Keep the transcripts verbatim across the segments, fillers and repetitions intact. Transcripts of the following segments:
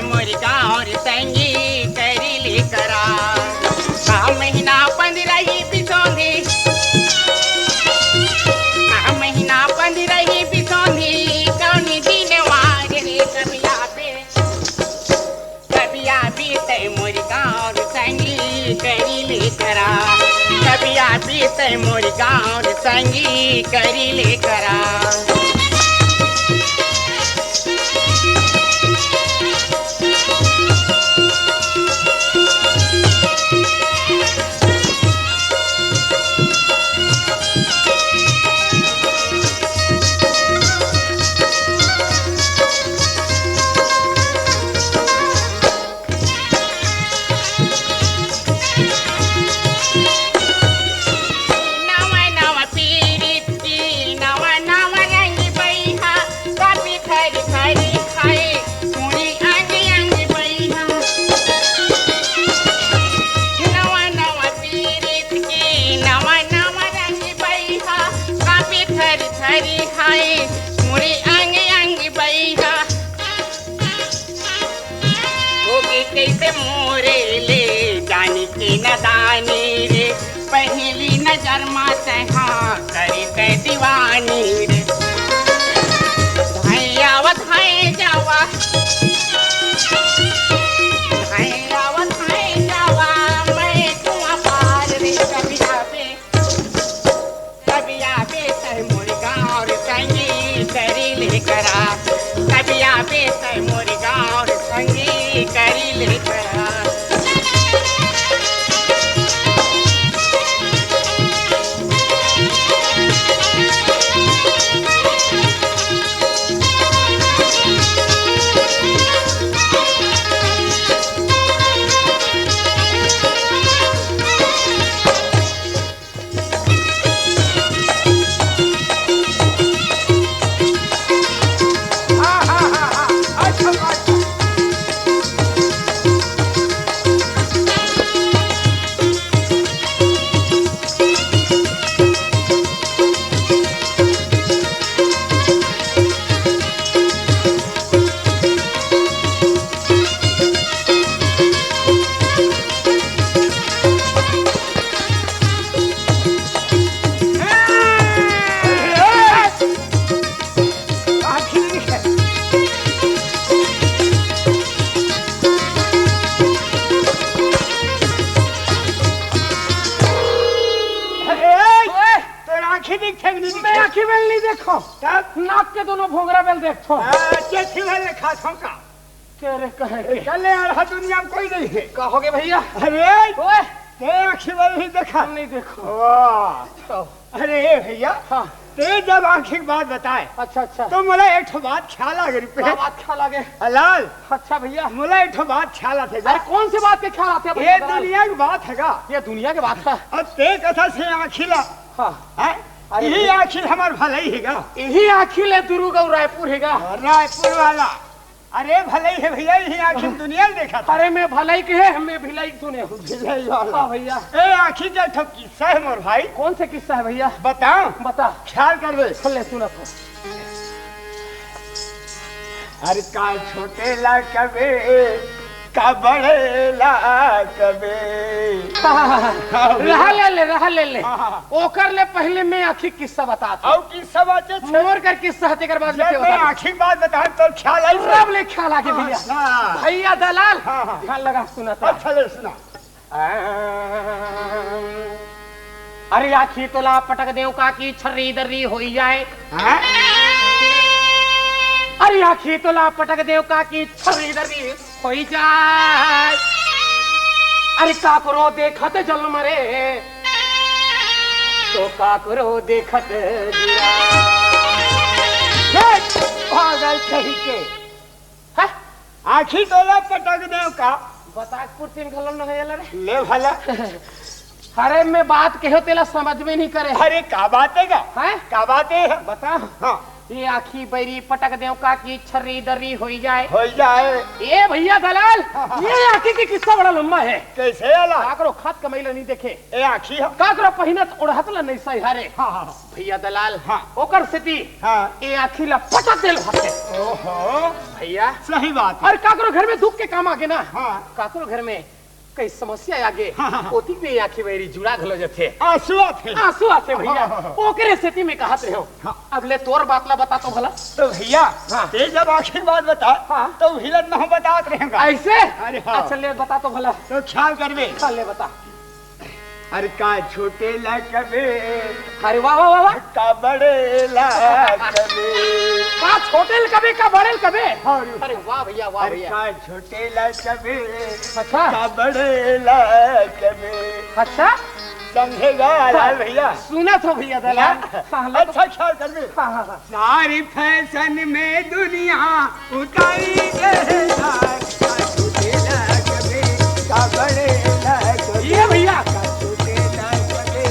मोर गाँव रे संगी करी ले करार। का महीना पंद्रह ही बिसोंधी, का महीना पंद्रह ही बिसोंधी, कौनी दिन वार रे कबिया बे, कबिया बे तै मोर गाँव रे संगी करी ले करार। कबिया बे तै मोर गाँव रे संगी करी ले करार। नवा नवा पीरित के नवा नवा रंग बइहा, कभी खरी खरी खाए, पूरी अंग अंग बइहा। नवा नवा पीरित के नवा नवा रंग बइहा, कभी खरी खरी खाए, पूरी अंग अंग बइहा। होगे कइसे मोरे ले जानी के नदानी रे, पहिली नजर मा तैहा करी तै दीवानी रे। धाई आवत हाय जावा, धाई आवत हाय जावा, मैं कुआं पार रे कभी आवे। कबिया बे तै मोर गाँव रे संगी करी ले करार। कबिया बे तै मोर गाँव रे संगी करी ले करार। अरे, ओए! तोर आँखी दिखथे कि नहीं मैं दिखथे? आँखी में नहीं देखो। तब? नाक के दोनों भोंगरा में देखो। आ, के खिला ले खा थों का? के रे कहे के? चले यार, हर दुनिया में कोई नहीं है। का हो गए भैया? अरे, ओए! ते आँखी में नहीं देखा। हम नहीं देखो। वाह। तो अरे ए भैया, हाँ। ते जब आँखी के बात बताए, अच्छा, अच्छा। तो मोला एक ठो बात ख्याल आ गई रुपये। का बात ख्याल आ गए? लाल, अच्छा भैया। मोला एक ठो बात ख्याल आथे जा। अरे कौन सी बात के ख्याल आथे ये भैया? दुनिया की बात है का? ये दुनिया की बात है। अब ते कथा से आँखी ला। हाँ। हैं? अरे यही भैया। आँखी हमार भलाई है का? यही आँखी ले दुर्ग और रायपुर है का? रायपुर वाला। अरे भलाई है भैया, यही आँखी में दुनिया में देखा था। अरे मैं भलाई के है, मैं भिलाई के सुने हूँ। भिलाई वाला। हाँ भैया। ए आँखी के ठो किस्सा है मोर भाई। कौन से किस्सा है भैया? बताओ। बता। ख्याल कर दे। ले सुना था। अरे का छोटे ला कबे, का बड़े ला कबे। हाँ, हाँ, हाँ। हाँ भैया। रहा ले ले, रहा ले ले। हाँ, हाँ। ओकर ले पहले मैं आँखी किस्सा बतात हूँ। अउ किस्सा बाते छे। मोर कर किस्सा हे, तेकर बाद जब मैं बता दूँ। आँखी के बात बताए तो ख्याल आई से। रब ले ख्याल आगे भैया। अच्छा। भैया दलाल, हाँ, हाँ। ध्यान लगा सुना था। अच्छा ले सुना। अरे आँखी तोला पटक देव का की छर्री दर्री होई जाए। हाँ? अरे आँखी तोला पटक देव का की छर्री दर्री होई जाए। अरे काकरो देखत जल मरे, तो काकरो देखत जुरा। हे, पागल कहीं के। हैं? आँखी तोला पटक देव का? बताकपुर तीन घलो न होयल रे। ले भला। अरे मैं बात कहो तेला समझ में नहीं करे। अरे का बात है का? हैं? का बात है? बता। हाँ। ये आँखी बैरी पटक देव का कि छर्री दर्री होई जाए। होई जाए। ए भैया दलाल, ये आँखी के किस्सा बड़ा लंबा हे। कइसे आला? काकरो खात कमई ल नइ देखे। ए आँखी ह। काकरो पहिनत ओढ़त ल नइ सहियारे। हाँ, हाँ, हाँ। भैया दलाल, हाँ। ओकर सेती हाँ। ए आँखी ल पटक देल भाथे। ओहो। भैया। सही बात हे। अउ काकरो घर में दुख के काम आगे ना। हाँ। काकरो घर में कई समस्या आगे, हाँ, हाँ, हाँ। ओती में आँखी बैरी जुड़ा घलो जथे। आँसू आथे। आँसू आथे भैया। हाँ, हाँ, हाँ। ओकरे सेती में कहत रहेंव। हाँ। अब ले तोर बात ला बता तो भला। तो भैया, हाँ। तें जब आँखी के बात बता, हाँ। तो उही ला मैं बतात रहेंव। अइसे? अरे हाँ। अच्छा ले बता तो भला। तो ख्याल करबे। हाँ, ले बता। अरे का छोटे ला कबे, अरे वाह, वाह, वाह, वाह। का बड़े ला कबे। का छोटे ल कबे, का बड़े ल कबे? हाँ, अरे वाह भैया, वाह अरे भैया। का छोटे ला कबे, अच्छा। का बड़े ला कबे। अच्छा। समझे गा, लाल भैया? सुनत हों भैया दलाल। हाँ। हाँ, लो तो। अच्छा ख्याल करबे। हाँ, हाँ, हाँ। सारी फैशन में दुनिया उतारी गे हे, का छोटे ला कबे, का बड़े ला कबे। ये भैया। का छोटे ला कबे,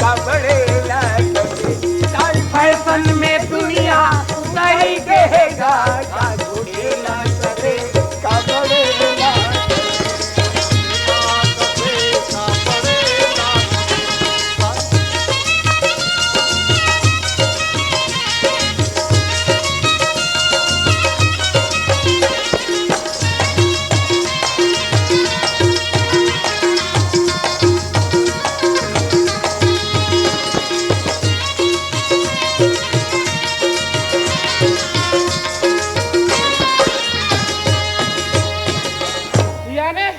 का बड़े ला कबे। सारी फैशन में दुनिया उतारी गे हे गा, का छोटे ला कबे, का बड़े ला कबे। याने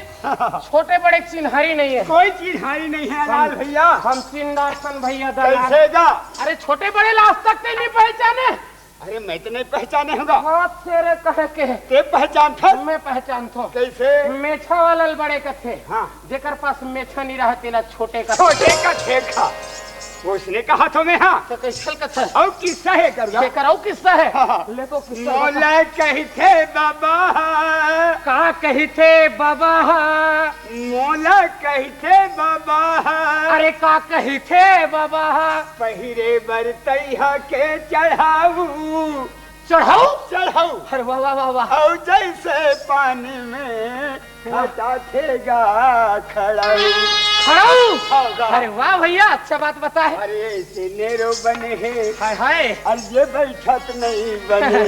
छोटे बड़े के चिन्हारी नइ हे। कोई चिन्हारी नइ हे, हम, लाल भैया। हम चिन्हारथन भैया दलाल। कइसे गा? अरे छोटे बड़े ला आज तक तें नइ पहचाने। अरे मैं तो नइ पहचाने हँव गा। हाँ, तेरे कहे के। तें पहचानथस? मैं पहचानथों। कइसे? मेछा वाला ल बड़े कथे। हाँ। जेकर पास मेछा नइ रहे, तेला छोटे कथे। छोटे कथे का? ओइसने कहत हों मैं, हाँ। त कइसे ल कथे? अउ किस्सा हे कर गा। एकर अउ किस्सा हे? हाँ, हाँ। ले तो किस्सा मोला बता। कहिथे बाबा। का कहिथे बाबा? मोला कहिथे बाबा। अरे का कहिथे बाबा? पहिरे बर तइहा के चढ़ऊ। चढ़ऊ? चढ़ऊ। अरे वाह, वाह, वाह, वाह। अउ जइसे पानी में हटाथे गा खड़ऊ। खड़ऊ? हाँ गा। अरे वाह भैया, अच्छा बात बताए। अरे अइसे नेरो बने हे। हाय, हाय। अउ जे बइठत नइ बने।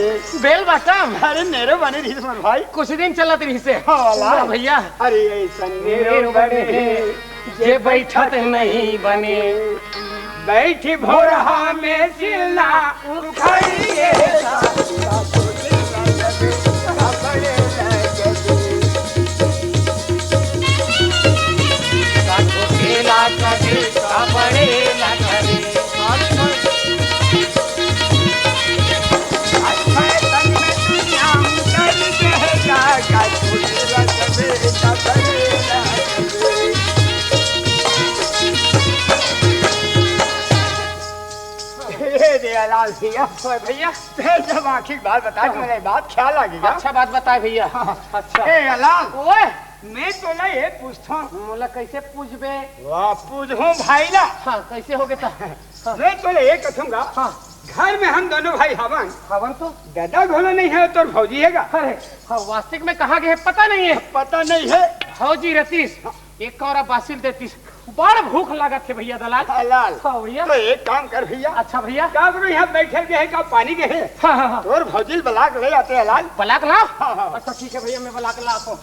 Bell bottom। अरे नेरो बने रहिस मोर भाई। कुछ दिन चलत रहिसे। हाँ, वाह। वाह भैया। अरे अइसन नेरो नेरो बने बने हे, हे, जे बइठत नइ बने। बइठी भोरहा में सिलना उखड़ी गे। हे दयालाल भैया। ओए भैया। तें जब आँखी के बात बताए, त मोला ये बात ख्याल आ गे गा। अच्छा बात बताए भैया। हाँ। अच्छा। ए लाल। ओए। मैं तोला ये पूछथों। मोला कइसे पूछबे? वाह, पूछहूँ भाई ला। हाँ, कइसे होगे त? हाँ। मैं तोला ये कथों गा। हाँ। घर में हम दूनों भाई हवन। हवन तो? ददा घलो नइ हे, तोर भौजी हे गा। अरे, हाँ, वास्तविक में कहाँ गे हे, पता नइ हे। पता नइ हे। भौजी रतिस, हाँ। एक कौरा बासी ल देतिस। बड़ भूख लागत हे भैया दलाल। हाँ, लाल। हाँ, भैया। त एक काम कर भैया। अच्छा भैया। का करो, इहाँ बइठे गे हे का पानी गे हे? हाँ, हाँ, हाँ। तोर भौजी ल बला के ले आते हैं लाल। बला के लाव? हाँ, हाँ। अच्छा ठीक हे भैया, मैं बला के लात हों।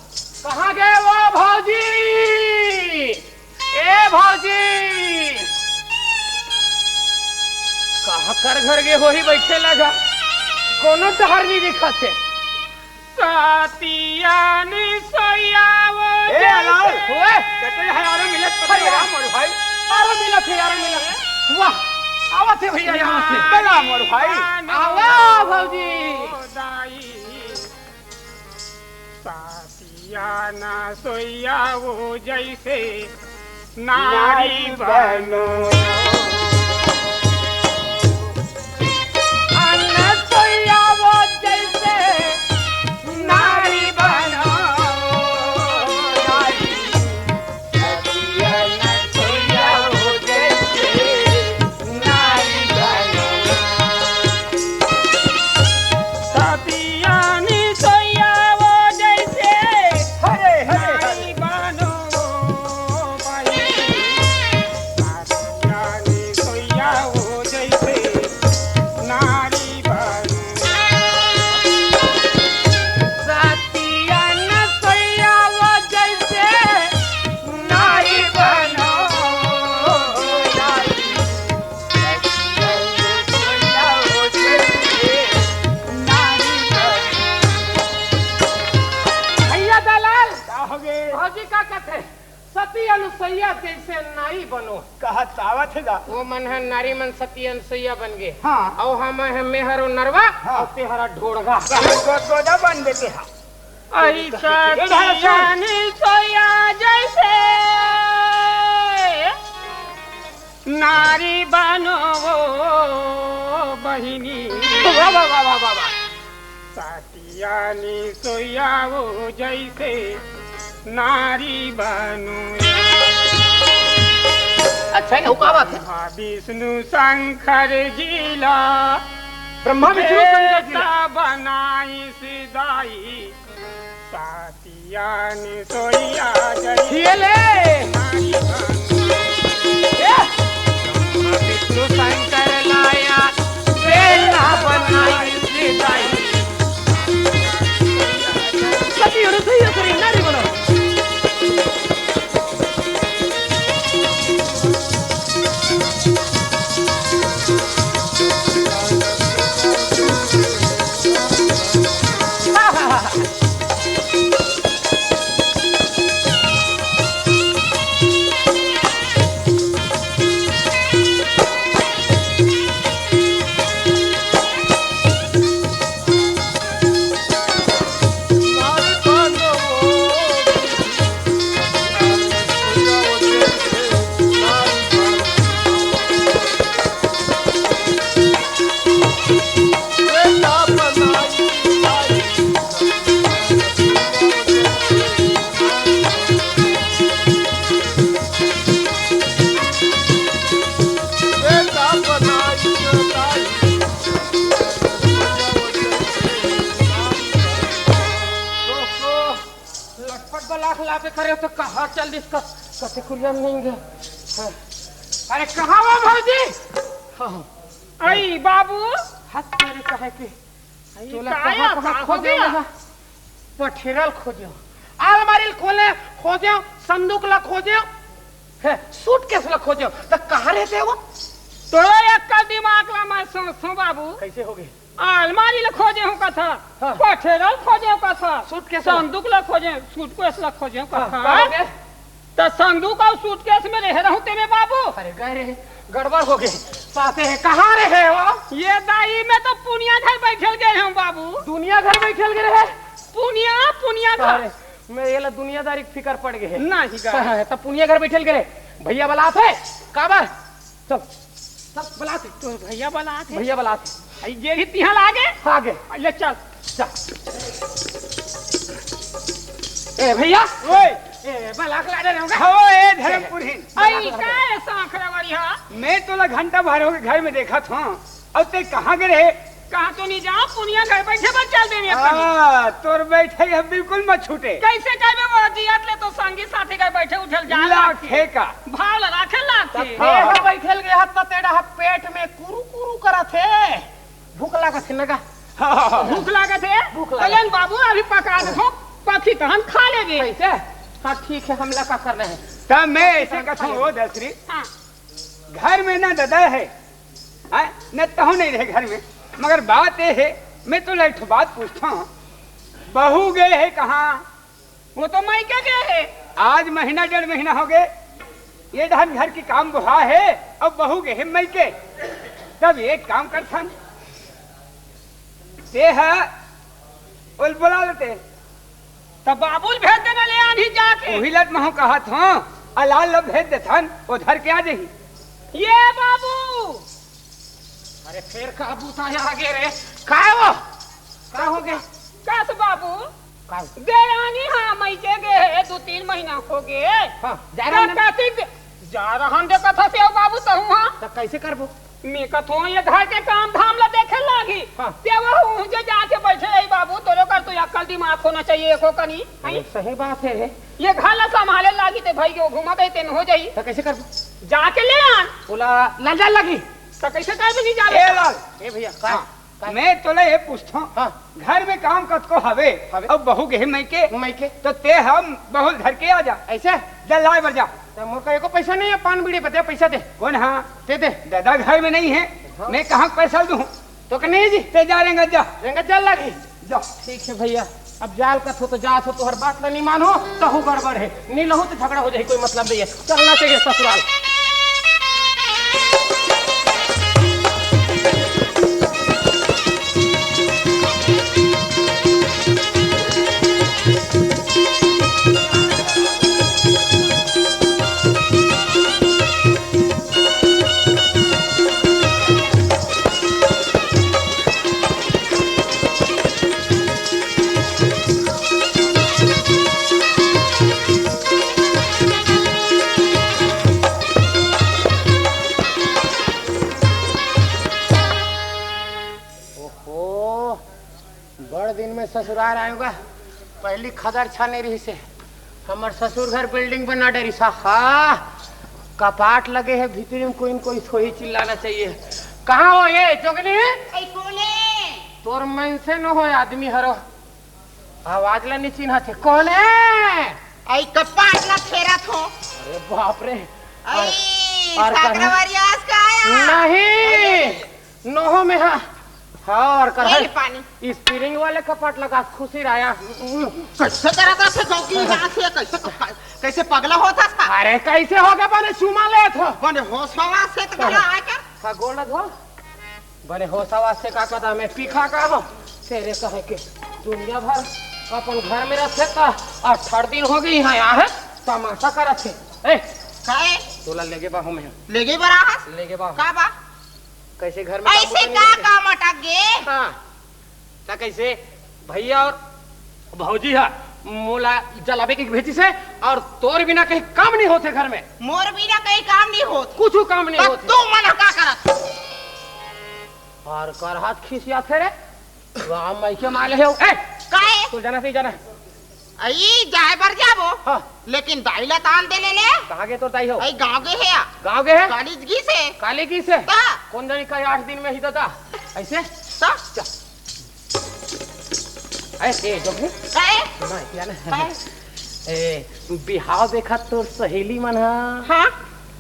कहाँ गे वो भौजी? ए भौजी! कहाँ कर घर गे होही बइठे ला गा? कोनो डहर नइ दिखत हे। साथिया नी सोइया वो ए, जइसे अलाल। ओए। कते हे यारो मिलत, कते अरे हे यार। मोर भाई। अरे मिलत हे यारो मिलत हे। वाह, आवत हे भैया, आवत हे। बला मोर भाई। आवा भौजी। दाई। साथिया ना सोइया वो जइसे नारी बनो। अन सोइया वो जइसे नारी बनो। नारी, साथिया ना सोइया वो जइसे नारी बनो। नारी बनो। कहत आवत हे गा। वो मन ह नारी मन सती अनसुईया बन गे। हाँ। अउ हम ह मेहर ओ नरवा, हाँ। अउ तेहरा ढोड़गा। गो-, गोदा बन देते हा। अइसा ए ढाला सती अनसुईया जइसे नारी बनो वो बहिनी। वाह, वाह, वाह, वाह, वाह, वाह। सती अनसुईया वो जइसे नारी बनो। अच्छा, ये का बात हे? ब्रह्मा विष्णु शंकर जी ला ब्रह्मा विष्णु शंकर जी ला। बेटा बनाइस दाई। सती अनसुईया जइसे ये ले। नारी बनो। ये। ब्रह्मा विष्णु शंकर लाया, बेटा बनाइस दाई। सती अनसुईया जइसे नारी बनो। लटपट बलाक लाबे करे तो कहाँ चल दिस क-, कते कुरिया में नहीं गए। हाँ। अरे कहाँ वो भौजी? हाँ, हाँ। आई बाबू। हद करे कहे कि आई तोला काया, कहाँ, कहाँ का हो खोजे गया? ना? पठेरल खोजे, अलमारी ल खोले खोजे, संदूक ला खोजे, है, सूटकेस ला खोजे, त कहाँ रहते वो? तोरो अक्कल दिमाग ला मैं सोचथों बाबू। कैसे हो गए? अलमारी ल खोजे हूँ कथा, हाँ। पठेरल खोजे हूँ कथा, सूटकेस ला। संदूक ल खोजे, सूटकेस ल खोजे हूँ हाँ, कथा। का हो गया? त संदूक अउ सूटकेस में रहे रहूं तेमे बाबू। अरे गए रे, गड़बड़ हो गए। साथे है, कहाँ रहे हो? ये दाई में तो पुनिया घर बैठल गए हम बाबू। दुनिया घर बैठल गए रहे? पुनिया, पुनिया घर। अरे, मैं ये ला दुनियादारी के फिकर पड़ गए है। नहीं गा। हाँ, हाँ, तब पुनिया घर बैठल गए रहे। भैया बलात हे, काबर? चल, चल, बलात हे। तो भैया बलात हे। भैया बलात हे। आई गेली तिहाँ लागे? आगे। ले चल। चल। ए भैया। ओए। ए, बलाक ला डरे होगा। हो, ए धर्मपुरहीन। आई का ए सांखरा वाली हा? मैं तोला घंटा भर होगे घर में देखत हूँ। अउ ते कहाँ गए रहे? कहाँ तो नहीं जाओ, पुनिया घर बैठे बर चल देने अपन। हाँ, तोर बैठे अब बिल्कुल मत छूटे। कैसे कहबे वो जियत ले तो संगी साथी घर बैठे उठल जा लाग थे का? भाव लगा के लाग थे। तब हाँ, हाँ। बैठल गए हत त तेरा हा पेट में कुरु कुरु करत हे। भूख लागत हे ना गा? हाँ, हाँ, हाँ। भूख लागत हे? भूख लागत। अलेन बाबू, अभी पका दे, हो, पकी तहन खा लेबे। कैसे? हाँ, ठीक है, हमला का करना है? तब मैं ऐसे कथूं हो दसरी, हाँ। घर में ना दादा है, हाँ, न तहु नहीं रहे घर में, मगर बात ये है, मैं तोला एक ठो बात पूछता हूँ, बहू गए है कहाँ? वो तो मइके गे हे। आज महीना डेढ़ महीना हो गए, ये डहन घर की काम बुढ़ा हे, अब बहू गे हे मइके। तब एक काम करथन, ते ह ओल बुला लेते। तब बाबू ल भेज देना, ले आनही जाके। वही लत महू कहत हूँ, अलाल ल भेज देथन, वो धर के आ जाही। ये बाबू, अरे फेर का बूता आगे रे? का हे वो? का हो गया? कस बाबू? का? देरानी हा मइके गे हे, दू तीन महीना हो गे। हाँ, जा रहन दे। कतिक दे-, जा रहन दे कथा से बाबू तहूँ हा। त कैसे करबो? मैं कथों ये घर के काम धाम ला देखे लागी। हाँ। ते वो उहूँ जे जाके बैठे रही बाबू, तोरो कर तो अक्कल दिमाग होना चाहिए एको कनी, अरे हैं? सही बात है। ये घर ला संभाले लागी ते भाई के घुमा गई तेन हो जाई। त कैसे करबो? जाके ले आन। ओला लंजा लगी। त कैसे करबे नहीं जावे? ए लाल। ए भैया, का? हाँ। का? मैं तोला ये पूछथों, हाँ। घर में काम कतको हवे, हवे। अब बहू गेहे मइके, मइके। तो ते हम बहू ल धर के आ जा। ऐसे? जा लाए बर जा। तो मोर का एको पैसा नहीं है, पान बीड़ी बदे पैसा दे। कौन हाँ? दे दे। दादा घर में नहीं है, हाँ। मैं कहाँ पैसा दूँ? तो का नहीं जी? ते जा रेंगत जा। रेंगत जा लागी। जा। ठीक है भैया, अब जाल कथो तो जात हो, तोहर बात ला नहीं मानो, तहू गड़बड़ है, नहीं लहू तो झगड़ा हो जाए, कोई मतलब नहीं है, चलना चाहिए ससुराल। ओहो, बड़ दिन में ससुराल आयो गा। पहली खदर छाने रही से। हमर ससुर घर बिल्डिंग बना डरिस हा। कपाट लगे है भीतरी में, कोई न कोई सोही चिल्लाना चाहिए। कहाँ हो ये जोगनी? ऐ कोने? तोर मन से न हो आदमी हरो। आवाज ला नहीं चिन्हा थे। कौन है? ऐ कपाट ला फेरा थो। अरे बाप रे। ऐ और, और कहाँ? साकरावारी आस का आया? नहीं। अरे। नोहो में हा। हाँ, और कर ले पानी। स्प्रिंग वाले कपाट लगा खुशी राया। कैसे करत रथे चौकी यहाँ से? कैसे, कैसे पगला होता था? अरे, कैसे हो गया? बने चुमा ले थो। बने होश हवा से तो गला आकर। हाँ, गोल धो। बने होश हवा से का कहता, मैं पीखा का हो? तेरे कहे के दुनिया भर अपन घर में रखे था, अठारह दिन हो गई यहाँ, यहाँ है, तमाशा करत है। ए, काहे? तोला लेगे बाहू में। लेगे बरा हस? लेगे बाहू। का बा? कैसे घर में ऐसे काम का बुता नहीं करते? काम अटक गे? हाँ। त कैसे भैया और भौजी हा मोला जलावे के भेजी से, और तोर बिना कहीं काम नहीं होते घर में। मोर बिना कहीं काम नहीं होत। कुछ काम नहीं त होते। तू मन का करत? और कर हाथ खिसिया फेरे। वाह, मैं के माले हो। ए, काहे? तू जाना सही जाना। अई जाए बर जाबो। हाँ। लेकिन दाई ला तान दे ले ले। कहाँ गे तोर दाई हो? अई गाँव गे हे या। गाँव गे हे? कॉलेज गिस हे। काली गिस हे? ता। कौन जानी का आठ दिन में ही दादा। ऐसे? ता। चल। ऐसे, जो भी। काहे? सुना, क्या ना? काहे? ए, बिहाव देखत तोर सहेली मन हा। हाँ।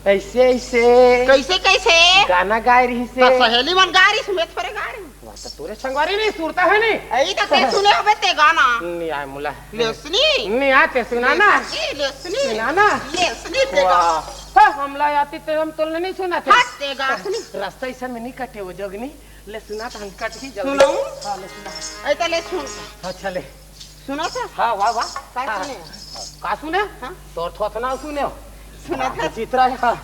ऐसे, ऐसे। कैसे, कैसे? गाना गाए रही से। ता सहेली मन गाए रही से, मैं थोड़े गाए रही। वाह, त तोरे संगवारी नहीं सुरता है नहीं। अई त ते सुने होबे ते गाना। नहीं आए मुला। ले सुनी। नहीं आए ते सुना ना। ले सुनी। सुना ना। ले सुनी ते गाना। हाँ, हमला आती ते हम तोल नहीं सुना थे। हट ते गाना सुनी। रास्ता ऐसा में नहीं कटे वो जोगनी। ले सुना त हम कट ही जल्दी। सुनाऊं? हाँ, ले सुना। अई त ले सुन। अच्छा ले। सुना था? हाँ, वाह, वाह। का हाँ। सुने? का सुने? हाँ। तोर थोथना सुने हो। सुना था। चित्रा है। हाँ।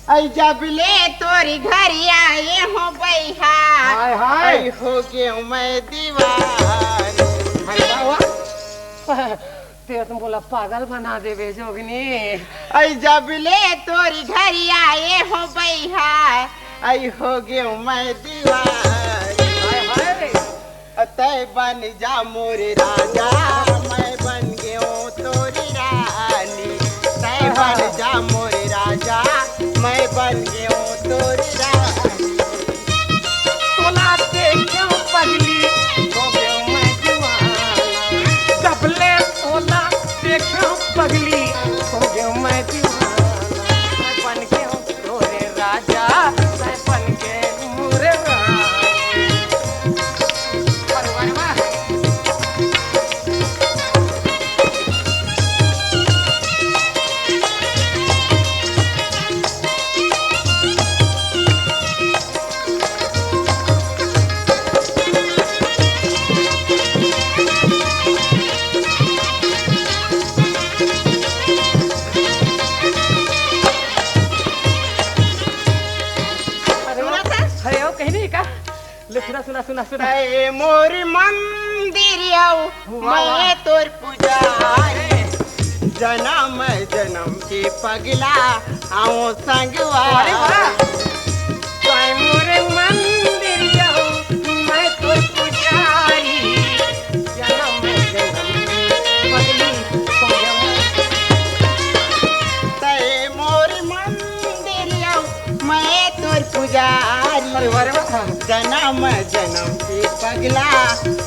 अई जब ले तोरी घरी आए हो बैहा, हाय, हाय। अई हो गे मैं दीवानी। अरे वाह, वाह। ते तो मोला पागल बना देबे जोगनी। अई जब ले तोरी घरी आए हो बैहा, अई हो गे मैं दीवानी। हाय, हाय। तै बन जा मोरे राजा, मैं बन गेंव तोरी रानी। तै बन जा मोरे राजा, मैं बन गेंव तोरी रानी। तोला देखेंव पगली, हो गेंव मैं दीवाना। जब ले तोला देखेंव पगली, हो गेंव मैं दीवाना। मैं बन गेंव तोरे राजा, मैं बन गेंव मोरे रानी। अरे वाह, वाह। अरे, सुना था? अरे, वो कहीं नहीं का? ले, सुना, सुना, सुना, सुना। ए मोर मंदिर आओ, वाह, वाह। मैं तोर पुजारी, जन्म जन्म के पगला आओ संगवारी। अरे वाह। तै मोर मंदिर आओ, मैं तोर पुजारी, जन्म जन्म के पगली संगवारी। तै मोर मंदिर आओ, मैं तोर पुजारी। अरे वाह रे वाह। जन्म जन्म के पगला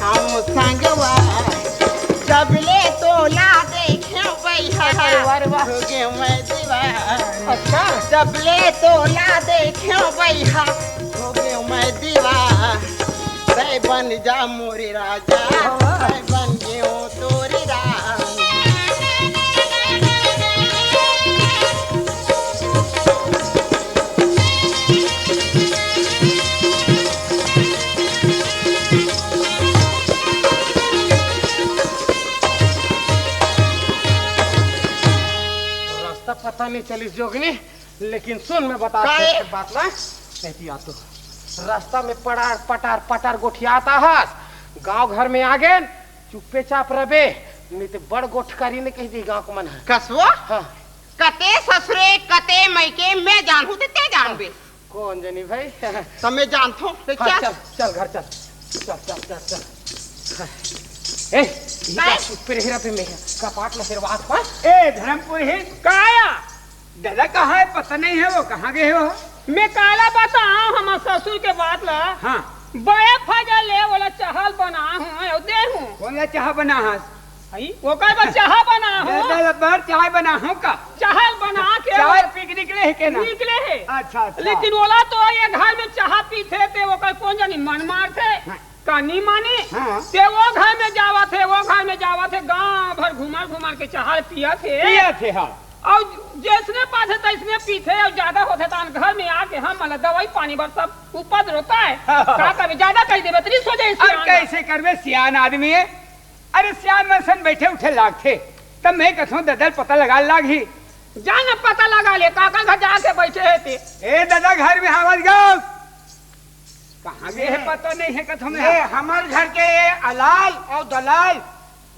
आओ संगवारी। जब ले तोला देखेंव बैहा, अरे वाह रे वाह। हो गेंव मैं दीवाना। अच्छा। जब ले तोला देखेंव बैहा, हो गेंव मैं दीवाना। तै बन जा मोरे राजा, तै बन गेहूं तोरे रानी। रास्ता पता नहीं चलिस जोगनी, लेकिन सुन, मैं बता का ए? बात ना। नहीं पिया तू। रास्ता में पटार पटार पटार गोठियात आहस, गांव घर में आ गेन, चुप्पे चाप रबे, नहीं तो बड़ गोठकारी ने कह दी गांव के मन है। कसवा? हाँ। कते ससुरे, कते मइके, मैं जानहूं ते ते जानबे। कौन जनी भाई? त मैं जानथों। ले हाँ, चल। चल, चल घर चल। चल, चल, चल, चल। ए, ये काय? का चुप्पे रहे रहा पे मैं कपाट ल हेरवात पाए। ए, धर्मपुरहिन, का आय? दादा कहाँ हे? पता नहीं हे वो, कहाँ गे हे वो? मैं काला बतावं हमर ससुर के बात ला। हाँ। बड़े फजल ले ओला चाहा बनाहूं अउ देहूं। कोन ला चाहा बनाहस? हई, ओकर बर चाहा बनाहूं। दादा ला बर चाय बनाहूं का? चाहा बना के चाय ओला पी के निकले हे के ना? निकले हे। अच्छा, अच्छा। लेकिन ओला तो ये घर में चाहा पीथे ते ओकर कोन जनी मन मारथे। हाँ। का नी माने? हाँ। ते वो घर में जावत हे, वो घर में जावत हे, गांव भर घुमर घुमर के चाहा पियत हे। पियत हे, हाँ। अउ जइसने पाथे तइसने पीथे, अउ जादा होथे त घर में आके हमन ला दवाई पानी बर सब उपद्रव होथे। हाँ। का करबे, जादा कहि देबे त रिस हो जाही अब सियान। कइसे करबे, सियान आदमी हे। अरे सियान मन सन बइठे उठे लागथे, त मैं कथों दादा ल पता लगा लागही। जा न पता लगा ले, काकर घर जाके बइठे हे ते। ए दादा, घर में हवस गा। कहाँ गे हे पता नहीं हे कथों मैं। ये हमर घर के ये अलाल अउ दलाल,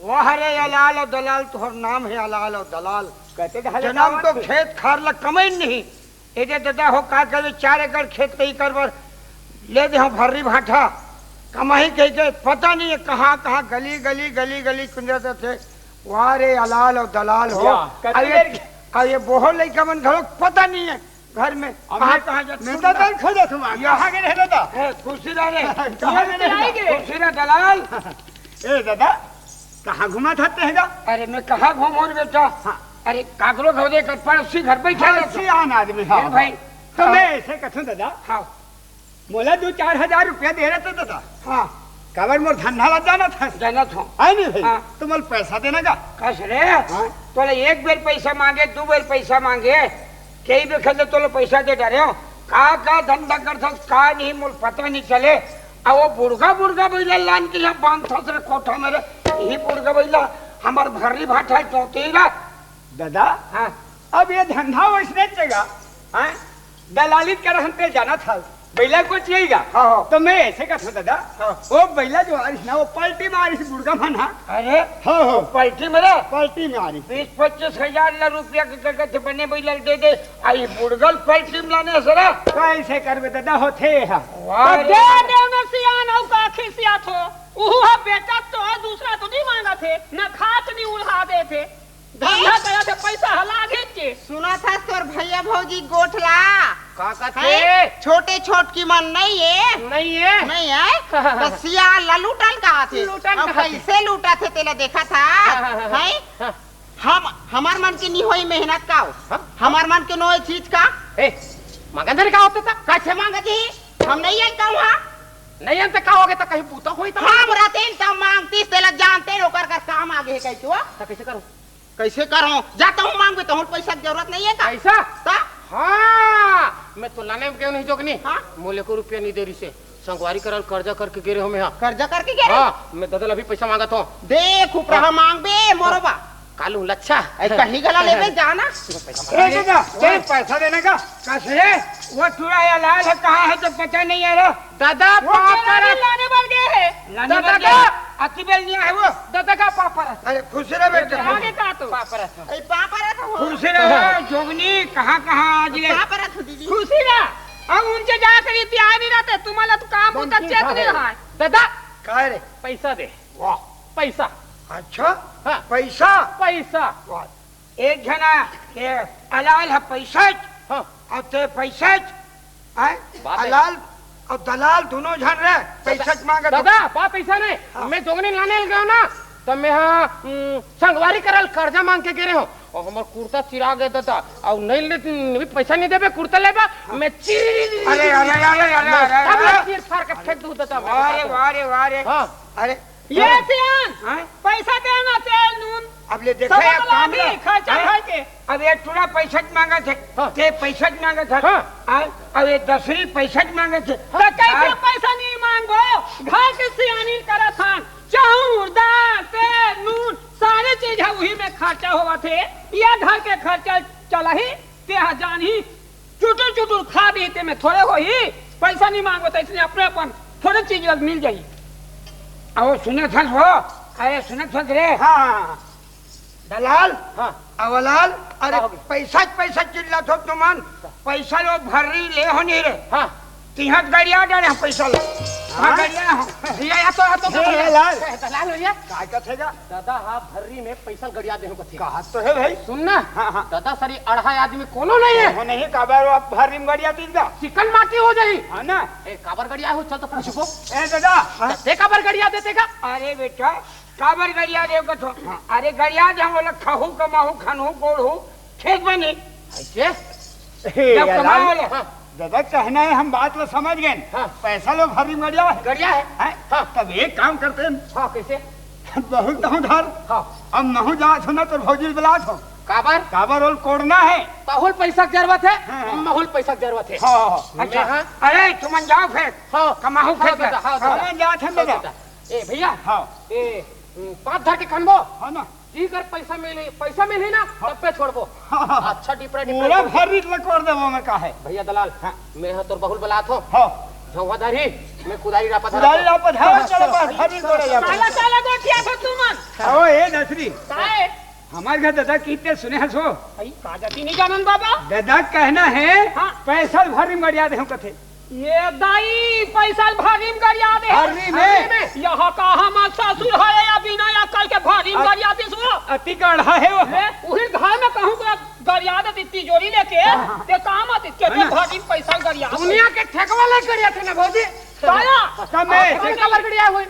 वाह रे अलाल अउ दलाल, तोहर नाम हे अलाल अउ दलाल। कते ढाले जनम जावत तो हे? खेत खार ला कमइन नहीं। ए दे ददा हो, का करबे, चार एकड़ खेत कहीं कर बर ले दे हंव भर्री भांठा, कमाही कहिके पता नहीं हे कहाँ कहाँ गली गली गली गली कुंदरत रथे। वाह रे अलाल अउ दलाल हो। या, कते अउ ये, देर के अउ ये बोहो लइका मन घलो पता नहीं हे घर में अब कहाँ, मैं, कहाँ जात मैं सुन तो ना। दल खोजत हूँ, यहाँ के रहे दादा। ए, खुशी रह रे। कहाँ के रहे दादा? खुशी रह दलाल। ए दादा, कहाँ घुमत हस तें गा? अरे मैं कहाँ घूमों रे बेटा? हाँ। अरे काकरो घर दे कर पड़ोसी घर बैठा हाँ, रहता। सियान आदमी, हाँ, ए भाई। हाँ। तो हाँ। मैं ऐसे कथूँ दादा। हाँ। मोला दू चार हजार रुपया दे रहा था दादा। हाँ। काबर मोर धंधा ला जानत हस? जानत हूँ। है नहीं भाई? हाँ। तो मोला पैसा देना का? कस रे? हाँ। तोला एक बेर पैसा मांगे, दू बेर पैसा मांगे, कई बेर खेले तोला पैसा दे डारे हो। का, का धंधा करथस, का नहीं, मोला पता नहीं चले। आ वो बुढ़गा, बुढ़गा बइला लान के यहाँ बांधथस रे कोठा में रे। यही बुढ़गा बइला हमर भर्री भाटा चौथी रा। दादा, हाँ। अब ये धंधा वइसने चलेगा, हाँ? दलाली करहन ते जानत हस, बइला को चाहिएगा। हाँ, हाँ। तो मैं ऐसे कथूँ दादा, हाँ। वो बइला जो आरिस ना, वो पलटी मारिस बुढ़गा मन हा। अरे, हाँ, हाँ। पलटी मारे? पलटी मारिस। बीस पच्चीस हजार ला रुपया के जगह से बने बइला दे दे, आई बुढ़गल पलटी में लाने सरा। कैसे करबे दादा, होथे हा। वाह तो रे। दे दे न सियान, अउ का खिसियात हो? उहू हा बेटा तो दूसरा तो नहीं मांगत हे, न खात नहीं उल्हा देथे। धंधा करत हे, पैसा हला घेंचे। सुनत हस तोर भैया भौजी गोठ ला? का कथे? हैं? छोटे छोटकी मन नहीं हे? नहीं हे? नहीं हे? तो सियान ला लूटन कहाथे। लूटन अब कहाथे। कैसे लूटत हे तेला देखत हस? हाँ, हाँ, हाँ, हाँ। हैं? हाँ। हम, हमर मन के नहीं होई मेहनत का हो? हाँ? हमर मन के नोए चीज का? ए, मांगन धरे का होता था? कैसे मांगत ही? हम नहीं आन कहूँ हाँ? नहीं आन तो का होगे तो कहीं बूता होई तो? हम रहते त मांगतीस तेला जानते ओकर का काम आगे है कह के वो। तो कैसे करूँ? कैसे करो? जा तहूँ मांगबे, तहूँ पैसा के जरूरत नहीं है का? पैसा? ता? हाँ, मैं तो लाने में गयो नहीं जोगनी। हाँ? मोले को रुपया नहीं दे रही से। संगवारी करल कर्जा करके गे रहे हो मैं यहाँ। कर्जा करके गे रहे? हाँ, मैं ददल अभी पैसा मांगत हूँ। देख, उपरा हाँ। मांगबे, मोरो बा। कालू लच्छा। ए, कहीं गला लेबे, जाना। ए, दादा, ए, पैसा देने का? कैसे? वो टूरा या लाल है, कहाँ है तो पता नहीं है रे। दादा, वो पाँव तेरा परत। लाने बर गए हैं। लाने दादा बर गए का? हैं। अति बेल नहीं है वो। दादा का पाँव परत। अरे, खुश रह बेटा। आगे का तो? पाँव परत। ए, पाँव परत हो। खुश रह, जोगनी, कहाँ, कहाँ आज ले? पाँव परत हो, दीदी। खुशी रह। अब उनसे जाकर इतिहास नहीं रहते, तुम्हाला तो काम होता बंकी चेत खा नहीं है। रहा है। दादा, काय रे? पैसा दे। वाह। पैसा। अच्छा? हाँ। पैसा? पैसा। वाह। एक जना के अलाल है पैसा, हाँ। अउ ते पैसा, हैं? बात है। अलाल अउ दलाल दोनों झन रहे, पैसा दादा, मांगत हो। दादा, बात ऐसा नहीं। हाँ। मैं जोगनी लाने गयो ना, तो मैं हाँ, हम्म, संगवारी करल कर्जा मांग के गे रहे हो। अउ हमर कुर्ता चिरा गे ददा, अउ नहीं ले, नहीं पैसा नहीं देबे, कुर्ता लेबा, मैं चिर अरे, अरे, अरे, अरे, अरे, मैं अरे, सब अरे। ला चीर फाड़ के फेंक दूं ददा, मैं वाह रे, बता दूं। वाह रे, वाह रे। हाँ। अरे, ये अरे। सियान, हाँ? पैसा देना तेल नून। अब ले देखा सब यार, काम अगला ले। भी खर्चा हाँ? खाए के। अब ये टूरा पैसा मांगत हे, हाँ। ते पैसा मांगत हे। हाँ। हाँ? अब ये दसरी पैसा मांगत हे। तो कैसे हाँ। पैसा नहीं मांगो? घर के सियानी करत हन। चाउर, दाल, तेल, नून, सारे चीज हे, उही में खर्चा होवत हे। ये घर के खर्चा चलही, ते ह जानही, चुटुर चुटुर खा दे, ते में थोड़े होही। पैसा नहीं मांगो तो इसने अपने अपन थोड़े चीज मिल जाही। अहो सुनत हस हो, अरे सुनत हस रे। हाँ। दलाल, हाँ। अवलाल, अरे का हो गया? पैसा, पैसा चिल्लात हो तुमन, पैसा लो भर्री ले हो नहीं रे। हाँ। तिहां गड़िया डारे हैं पैसा लो। हाँ, हाँ? गड़िया हो। भैया, या तो, या तो ए, दलाल। ए, दलाल भैया। का कथे गा? दादा, हाँ, भर्री में पैसा गड़िया दे हो कथे। कहा तो है भाई। सुन ना, हाँ, हाँ। दादा, सरी अढ़ाई आदमी कोनो नहीं है। वो नहीं, काबर वो भर्री में गड़िया दे गा। चिकन माटी हो जाही। हाँ ना? ए, काबर गड़िया हो, चल तो पूछबो। ए, दादा। ते काबर गड़िया देते गा? अरे बेटा, काबर गड़िया देव कथो? हाँ। अरे गड़िया दे, बोले खहू कमाहू, खनहू गोड़हू, ठीक बनी। ऐसे? हे, जब यार, कमाओ ले। हाँ। दादा, कहना है, हम बात ला समझ गए। हाँ। पैसा लो भर्री में गड़िया है। गड़िया है। हैं? हाँ। तब एक काम करते हैं। हाँ, कैसे? बहुत तो उधार। हाँ। अब महू जात हो ना, तो भौजी बुलात हो। काबर? काबर ओल कोड़ना है। तहुल पैसा के जरूरत है, हाँ, हाँ। महूल पैसा के जरूरत है। हाँ, हाँ, हाँ। मैं अच्छा। हाँ। अरे, तुमन जाओ फिर। हाँ। कमाहू हाँ, फिर। दादा, हाँ, हाँ। दादा। तुमन जात है, हाँ, दादा। दादा। ए, भैया। हाँ। ए, हम्म, पाँच धर के खनबो। हाँ ना। जी कर पैसा मिली, पैसा मिली ना, हाँ। तब पे छोड़बो। हाँ, हाँ, हाँ। अच्छा, डिपरा, डिपरा पूरा छोड़। भर्री लकोर देबो मैं, काहे? भैया दलाल, हाँ। मैं हा तोर बहुल बलात हो। हाँ। झौहा धरी, मैं कुदारी रापा धरा कुदारी हो। रापा धरा, हाँ, चलो, चलो। बस, भर्री तोड़े जाबो। काला, काला गोठिया थो तुमन। ओ, ए दसरी। काहे? हमार घर दादा कितने सुने हस हो? आई, का जाती नहीं जानन बाबा? दादा कहना है, हाँ। पैसा भर्री में गड़िया दे हम कथे। ये दाई, पैसा भर्री में गड़िया दे। भर्री में? भर्री में। यहाँ का हमार ससुर है या बिना अकल के भर्री में अ-, गड़िया दे सो? अति गाढ़ा है वो। ले, उही घर में कहूँ का गड़िया दे तिजोरी लेके, हाँ, हाँ। ते काम आती के है ना? भर्री में पैसा गड़िया। दुनिया के ठेकवा ले गड़िया थे ना भौजी। काया? तब मैं ऐसे कबर गड़िया हुई।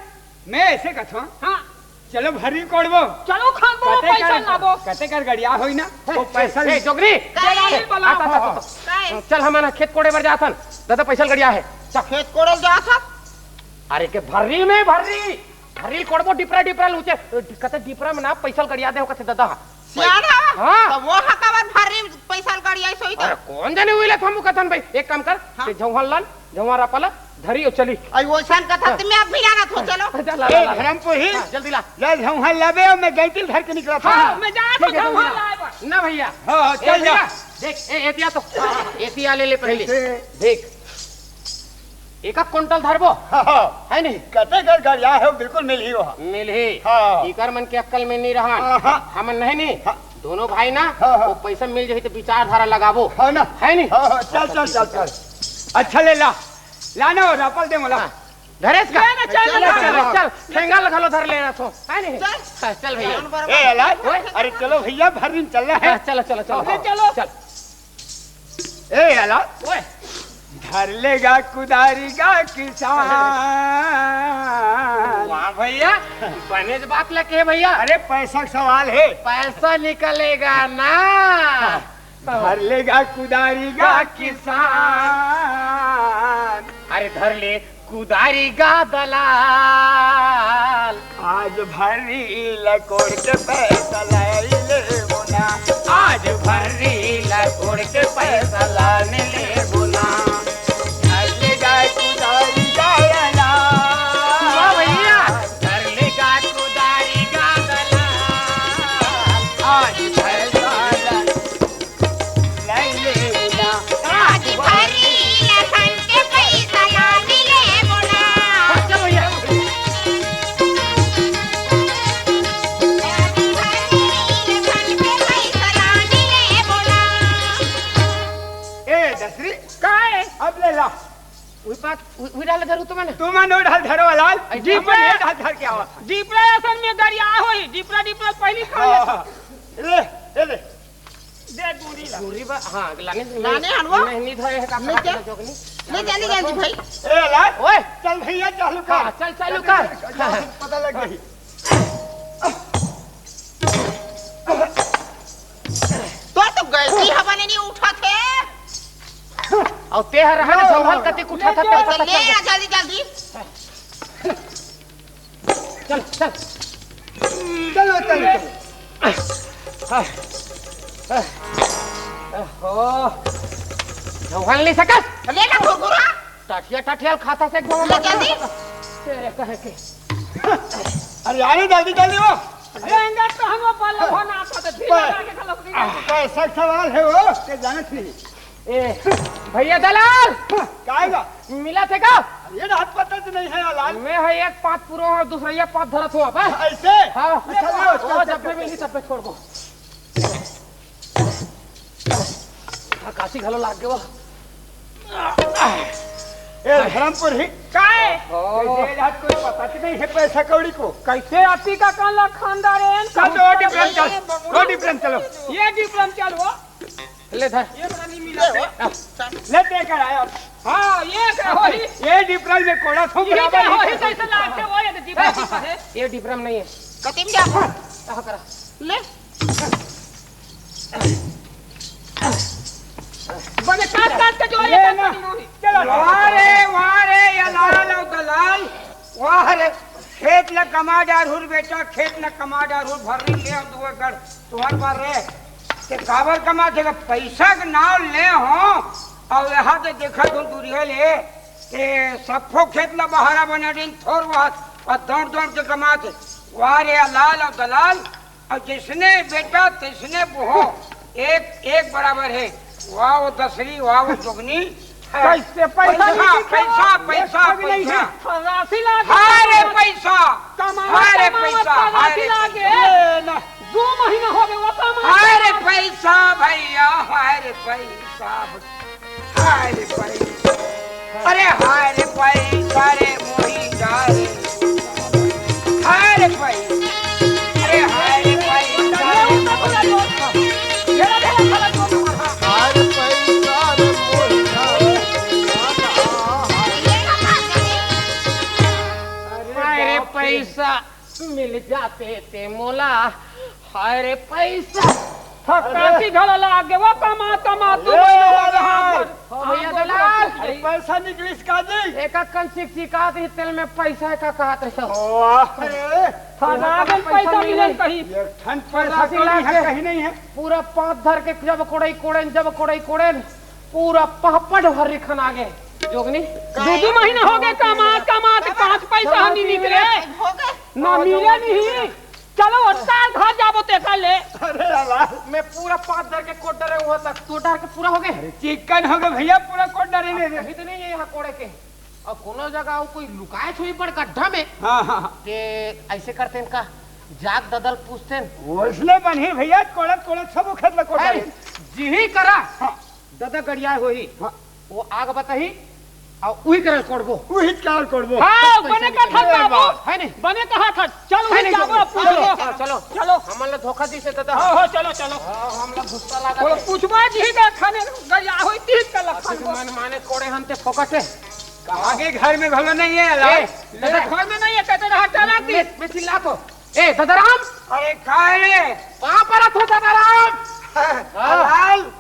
मैं ऐसे कथवा। हाँ। चलो भर्री कोड़बो। चलो खान बो, कते पैसा कर, लाबो। कते कर गड़िया होई ना, वो ए, पैसा ए, जोगरी। दलाली बलाओ। आ, आ, आ, आ। काय? चल, हमन खेत कोड़े बर जाथन। दादा, पैसा गड़िया है। चल। खेत कोड़े जाथन? अरे, के भर्री में भर्री। भर्री कोड़बो, डिपरा, डिपरा लूचे। कते डिपरा में ना पैसा गड़िया दे हो, कते दादा। सियान हवा? हाँ। तो वो हकावर भर्री पैसा गड़िया सोई तो। अरे, कौन जाने हुई ले, हम कथन भाई। एक काम कर, हाँ। ते झौहन लान, झौहा रापा ला धरी अउ चली। अई वइसन कथा हाँ। त मैं अब भी जानत हों, चलो। जा, ला, ला, ए, ला, ला। धर्मपुरी, हाँ, जल्दी ला। ले झौहा लाबे, मैं गैंटिल धर के निकलत हों। हाँ, मैं जानत हों, ठीक है, जल्दी झौहा ला। लाए बर। ना भैया। हाँ, हाँ, ए, चल जा। भैया, देख, ए, एतिया तो, हाँ, हाँ, एतिया ले ले पहले। कैसे? देख। एक कुंटल धरबो। हाँ, हाँ। है नहीं? कते कर गड़िया है, बिल्कुल मिलही वहाँ। मिलही। हाँ। इकर मन के अक्कल में नहीं रहन। हाँ, हाँ। हमन नहीं, नहीं। हाँ। दोनों भाई ना, हाँ, हाँ। वो पैसा मिल जाही तो विचारधारा लगाबो। हाँ ना? है नहीं? हाँ, हाँ, चल, चल, चल, चल। अच्छा ले ला। ला ना, वो रापा ल दे मोला। हाँ। धरेस का? ले ना, चल, चल, ले चल, ना। चल, चल। ठेंगा ल घलो धर लेना थो। है नहीं? चल। हाँ, चल भैया। ए, अलाय, ओए। अरे चलो भैया, भर्री में चलना है। हाँ, चलो, चलो, चलो। अरे चलो। चल। ए, अलाय। ओए। धर लेगा कुदारी गा किसान। वाह भैया, बने बात लगे भैया। अरे पैसा का सवाल है। पैसा निकलेगा ना। धर लेगा कुदारी गा किसान। अरे धर ले कुदारी गा दलाल। आज भर्री ल कोड़ के पैसा लाई लेबो ना। आज भर्री ल कोड़ के पैसा लाई लेबो ना। धर ले गा कुदारी गा दलाल। वाह भैया। धर ले गा कुदारी गा दलाल। आज भर्री ल लाई लेबो ना। आज भर्री ल खन के पैसा ला मिले बोला। अच्छा भैया। आज भर्री ल खन के पैसा ला मिले बोला। ए, दसरी। का है? अब ले ला। उही बात, उही, उही डाल धरू तो मैंने। तू मन उही डाल धरो, लाल। ऐसे जी, अपन ये डाल धर के आवा। डिपरा असन में गरिया होई, डिपरा, डिपरा पहली खा ले। हाँ, हाँ। ले, ले, ले। दे दूरी ला। दूरी बा, हाँ, लाने, लाने हनवा? नहीं, नहीं धरे है, का नहीं क्या? जोगनी। ले जा, ले जा जी भाई। ए, लाल। ओए। चल भैया, चालू कर। हाँ, चल, चालू कर। पता लग गई। अउ ते हर रहा ना, झौहल कति कुठा था, ले, तब तक ले, चल। आ, जल्दी, जल्दी। चल, चल। चलो, चलो, चलो। ओहो, झौहल नहीं सकस। ले ना, घुरघुरा। टाठिया, टाठिया खाता से एक झौहल ले, जल्दी। तेरे कहे के। अरे, अरे, जल्दी, जल्दी वो। अरे, अंदर तो हम वो बल्लभ होना आता तो ढीला पै-, लागे खलक दी। पैसा के सवाल है वो, के जानत नहीं। ए, भैया दलाल! काय बा? मिला थे का? ये रात पता तो नहीं है, लाल। मैं है एक पात पूरा और दूसरा ये पात धरत हो अब, हाँ? ऐसे? हाँ। अच्छा, लो, चल, ओ, चल, जब चल, भी चल। मिली, तब पे छोड़ दो। हाँ, काशी घलो लाग गयो। ए, धर्मपुर ही। काय? ओ। कैसे रात कोई पता तो नहीं है पैसा कौड़ी को। कैसे आपी का कान ला खानदार है? चल, तो डिफरेंट चल। वो डिफरेंट चलो। ये डिफरेंट चल वो। ले धर। ये वाला नहीं मिला। ले दे कर आया। हाँ, ये क्या हो रही? ये डिफरेंट में कोड़ा सो ये बराबर क्या हो रही? कैसे लाग के वो ये डिफरेंट है? ये डिफरेंट नहीं है। कतिम जा। कहाँ करा? ले। बने काट काट के जो ये ये ना। चलो। वाह रे, वाह रे, ये लाल और दलाल। वाह रे, खेत ल कमा डारहूँ बेटा, खेत ल कमा डारहूँ, भर्री ले अउ दू एकड़ तुँहर बर रे। ते काबर कमाथे गा? पैसा के नाव ले हो, अउ यहाँ तो देखत हो दूरिया ले, ते सफो खेत ल बहारा बना दिन थोर बहुत, अउ दौड़ दौड़ के कमाथे। वाह रे, लाल अउ दलाल, अउ जइसने बेटा तइसने बोहो, एक, एक बराबर हे। वाह वो दसरी, वाह वो जोगनी। कैसे पैसा पैसा, नहीं दिख रहा? पैसा, पैसा, एक भी नहीं पैसा। है। राशि ला दे। हाय रे पैसा, कमावा, हाय रे कमावा पैसा, का हाय राशि रे लागे। पैसा। दो महीना हो गए वो कमावा। हाय रे पैसा भैया, हाय रे पैसा। हाय रे पैसा, अरे हाय रे पैसा रे मोही जा रे। हाय रे पैसा, अरे हाय रे पैसा रे मोही जा रे। हाय रे पैसा रे मोही जा रे। हाय रे पैसा। मिल जाते ते मोला, हाय रे पैसा। थकासी घला लाग गे, वो कमा, कमा, तू ए, महीना हो गया, अरे। हाँ, हाँ, भैया बोलो, दलाल। बोलो। अरे, पैसा निकलिस का जी? एक अक्कन सिक सिकात ही तेल में पैसा का कहत रहे हो। वाह रे। थकासी पैसा पैसा मिले मिले। कहीं। एक ठन पैसा पैसा कौड़ी लाग है, गे। कहीं नहीं है। पूरा पाँच धर के जब कोड़ई कोड़ेन, जब कोड़ई कोड़ेन, पूरा पहपट भर रिखन आ गे। जोगनी? दू दू महीना हो गए कमात, कमात, पाँच पैसा नहीं निकले। हो गए। ना मिले नहीं। चलो, ओतका घर जाबो ते कर ले। अरे यार, मैं पूरा पाँच डर के कोट डरे हुआ था, तो डर के पूरा हो गए। अरे चिकन हो गए भैया, पूरा कोट डरे ले। कहीं तो नहीं है यहाँ कोड़े के। और कोनो जगह वो कोई लुकाए छुई पड़ गड्ढा में। हाँ, हाँ, हाँ। के ऐसे करते इनका जाग ददल पूछते हैं। वैसने बनी भैया, कोड़त कोड़त सब खेत में कोट अरे, डाले। जी ही करा। हाँ। ददा गड़िया होही। हाँ। वो आग बताही, अउ उही करल कोड़बो। उही करल कोड़बो। हाँ, बने कथा बाबू। है नहीं? बने कहा था। चल, है उही नहीं, जाबो, चलो। पूछबो। चलो, चलो। चलो। हमन ला धोखा दिसे ददा। हाँ, हाँ, चलो, चलो। हाँ, हमला गुस्सा लागत बोलो, है। पूछबा जी का खाने गड़िया होई तीन का लखन अभी मन माने कोड़े हन ते फोकट है। कहाँ के घर में घलो नहीं है, लाल? ए, ददा। घर में नहीं है, कहते रहा, चला दी। मैं, मैं चिल्ला तो। ए, ददाराम। अरे, का है रे? कहाँ पर अथो ददाराम? हाँ। लाल।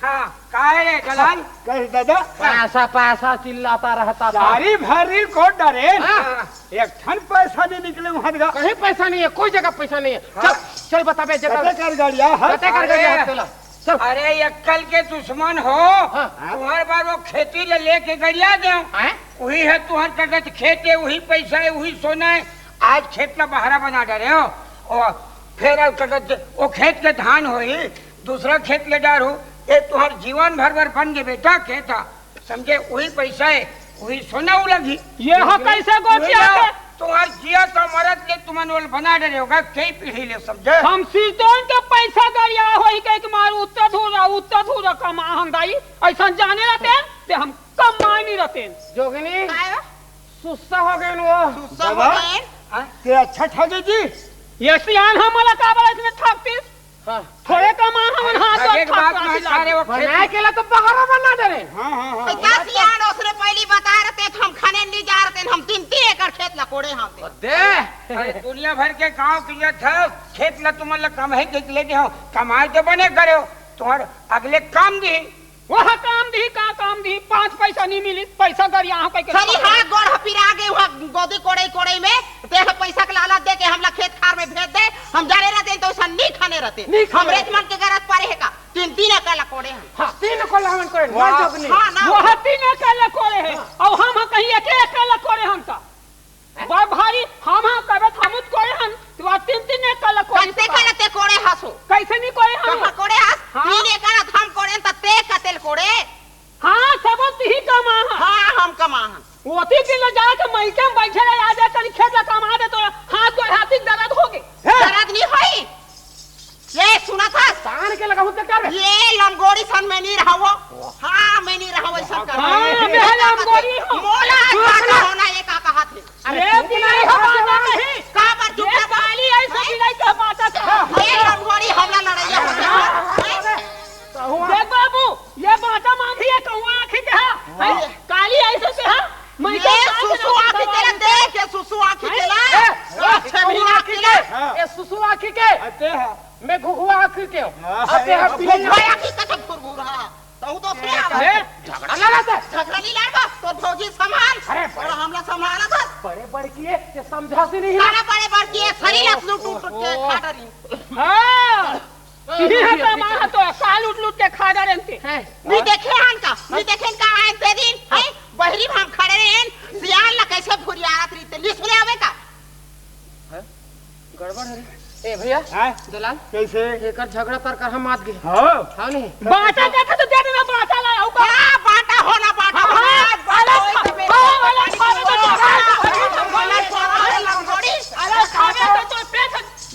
हाँ, का है रे, दलाल? कैसे दादा? पैसा, पैसा चिल्लाता रहता था। सारी भरी कोट डरे। हाँ। एक ठन पैसा नहीं निकले वहाँ का। कहीं पैसा नहीं है, कोई जगह पैसा नहीं है। हाँ। चल, चल बताबे जगह। कते कर गड़िया, हाँ? कते कर गड़िया, अरे, चला। चल। अरे, अक्कल के दुश्मन हो। हाँ। तुम्हारे बार वो खेती ले लेके गड़िया दे। हाँ? वही है तुम्हारे कगज खेत है, वही पैसा है, वही सोना है। आज खेत का बहारा बना डरे हो। और फिर अब कगज, वो खेत के धान होही, दूसरा खेत ले डारू, ये तुम्हार जीवन भर बर बन गे बेटा, खेत हा, समझे? वही पैसा है, वही सोना उलगी। ये हा कैसे गोठिया के? तुम्हार जिया तो मरत ले तुमन ओल बना डरे होगा, कई पीढ़ी ले, समझे? हम सिरतोन के पैसा गरिया होही कह के मार उत्तर धूरा, उत्तर धूरा कमा हम दाई, ऐसा जाने रहते ते हम कमाए नहीं रहते। जोगिनी, आयो? सुस्सा हो गए वो। सुस्सा हो बाबा, गए? हाँ? ते अच्छा ठगे जी। ये सियान हमला काबर इतने ठगतीस? हाँ। थोड़े कमा हमन हाथ आगे के बात में सारे वो बनाए के ला तो बहारा बना डरे। हाँ, हाँ, हाँ। तो क्या सियान ओसने पहली बता रहते तो हम खाने नहीं जा रहते, हम तीन तीन एकड़ खेत ला कोड़े हम। दे। अरे दुनिया भर के गांव की ये था, खेत ला तुम ला कम है कि लेके हो, कमाए तो बने करे हो, तुम्हारे अगले काम दी। वह काम दी, का काम दी, पाँच पैसा गरिया हो कहि के सरी, हाँ, गोड़ ह पिरा गे, वहाँ गोदी कोड़ई कोड़ई में, ते ह पैसा के लालच दे के हमला खेत खार में भेज दे, हम जाने रहते तो ऐसा नहीं खाने रहते। नहीं खाने। हमरे मन के गरज पड़े हे का? तीन, तीन एकड़ ला कोड़े हम। हाँ, तीन एकड़ ला हमन कोड़े, वाह। मार जोगनी। हाँ ना। वह तीन एकड़ ला कोड़े हे, हाँ। अउ हम, हम कहीं एक एकड़ ला कोड़े हम तो। बड़ भारी, हम, हम करबे, हम तो कोड़े हन, तू आज तीन, तीन एकड़ ला कोड़े कत्ते हस। कला ते कोड़े हसो? कैसे नहीं कोड़े हम? कहाँ कोड़े हस? हाँ। तीन एकड़ हम कोड़े हन, त ते कतेल कोड़े? हाँ, सबो तिही कमा हस। हाँ, हम कमा हन। ओती दिन ले जाके मइके में बैठे रहे, आ जा तनी खेत ला कमा दे, तो हाथ गोड़ हाथी दर्द होगे। हे! दर्द नहीं होई। ये सुना था? तान के लगाहूं त कर। ये लंगोड़ी सन में नहीं रहावो। हाँ, मैं नहीं रहावो, ऐसा कर। हाँ, मैं लंगोड़ी हूँ। मोला आज बाटा होना, ये का कहा थे? अरे, ये तू बिलाई हो, बाटा नहीं। का पर चुप ये रहा? काली ऐसे हैं? बिलाई का बाटा था। ये लंगोड़ी हमला लड़ाइया होते हैं। हैं? कहूँ देख बाबू, ये बाटा मांगी है, कहूँ आँखी के हा। हैं? काली ऐसे से हा। मैं ये तो सुसु आँखी के ला देख, ये सुसु आँखी के ला। हैं? ए, अच्छे सुसु भी आँखी के। हाँ। ये सुसु आँखी के। अते हा। मैं घुघुआ आँखी के हूँ। हाँ, अते हा, अरे, पीले। घुघुआ आँखी का तो घुरघुरा। तहु तो उसने ए, आवाज। ए, झगड़ा ना लड़ता। झगड़ा नहीं लड़बा, तोर भौजी संभाल। अरे, और हमला संभाला था। बड़े बड़की है, ये समझा से नहीं। काला बड़े बड़की है, सरी लस लूट उठ के ओहो। खा डरी। हाँ। ये तो माँ तो साल उठ लूट के खा डरे थे। हैं? नहीं देखे हन का, नहीं देखे हन का आए ते दिन, हाँ। हैं? बहरी में हम खड़े रहे हैं, सियान ला कैसे फुरियात रही थे, लिस ले आवे का? हैं? गड़बड़ है रे। ए भैया, हैं? दलाल, कैसे? एकर झगड़ा कर कर हम मात गए। हाँ। हाँ नहीं? बाटा देखा तो दे देना, बाटा ला, आऊ का? क्या बाटा होना, बाटा हाँ, होना, हाँ, आज बाटा अरे, होई तो मेरे हाँ, अरे, को खावे तो बाटा होई तो अरे, लंगोड़ी। अरे, खावे तो तो पेट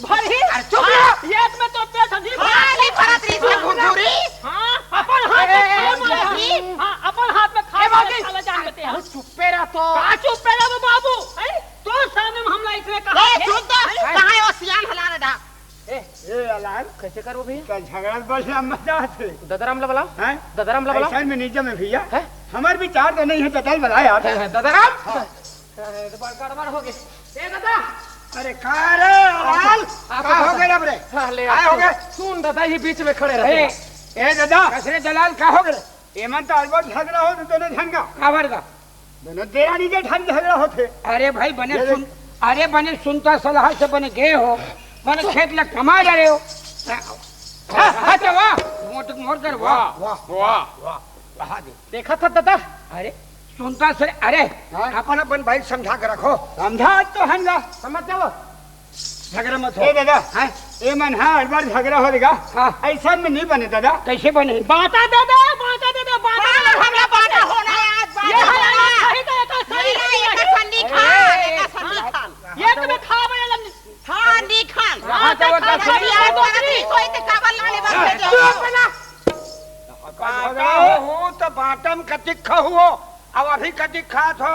भर ही। अरे, चुप हाँ, रहो। एक में तो पेट नहीं हाँ, भरा। नहीं भरत रही से घुघुरी। हाँ, अपन हाथ में ए, ए, खाए ए, वाला ए, ही। हाँ, अपन हाथ में खाए ए, वाला बाबूजी। साला जान देते हैं। अरे, चुप्पे रह तो। का चुप्पे रह बाबू? हैं? तोर सामने में हमला इतने कहा ए, है? सुन तो, हैं? कहाँ है वो सियान हलाल डा? ए, ए, हलाल। कैसे करबो भैया? का झगड़ा बढ़िया मजा आथे। ददराम ला बुलाओ। हैं? ददराम ला बुलाओ। ऐसा में नहीं जमे भैया। हैं? हमार विचार तो नहीं है, ददल बुला यार। हैं, हैं, ददराम? हाँ। हैं, तो बड़ गड़बड़ हो गई। ए दादा। अरे का रे, हलाल? आप का हो गए अब रे? हाँ, ले का आ, हो सुन, गए? सुन दादा, ये बीच में खड़े रहते ए, हैं। ए दादा। कसरे दलाल का हो गए? एमन तो अलबड़ झगड़ा हो तो दोनों झन का। काबर का? दोनों देरानी जेठानी झगड़ा होथे। अरे भाई, बने ये सुन, देख। अरे बने सुनता सलाह से बने गए हो, बने खेत ला कमा जा रहे हो। हाँ, हाँ, तो वाह, मोट मोर कर, वाह। वाह, वाह, वाह। वाह, वाह। देखा था दादा? अरे, सुनता से, अरे, हाँ? अपन, अपन भाई समझा के रखो। समझा तो हन गा। समझ जाओ। झगड़ा मत हो। ए दादा, हाँ? ए मन, हाँ, हर बार झगड़ा हो लेगा। हाँ। ऐसा में नहीं बने दादा। कैसे बने? बाटा दादा, बाटा दादा, बाटा हाँ, दादा, हमला बाटा होना है आज, बाटा ये होना है। सही तो, ये तो सही नहीं, नहीं, नहीं। ये तो संदी खान, ये तो संदी खान। ये तो मैं खा बने लग हाँ, नहीं खान। हाँ, तो वो हाँ, दस हाँ, मिनट हाँ, हो दो गए। मिनट। सोई ते काबर लाने बस हाँ, भेजो। चुप ना। बाटा हो, हो तो बाटा में कतिक खाहू हो, अब अभी कतिक खात हो,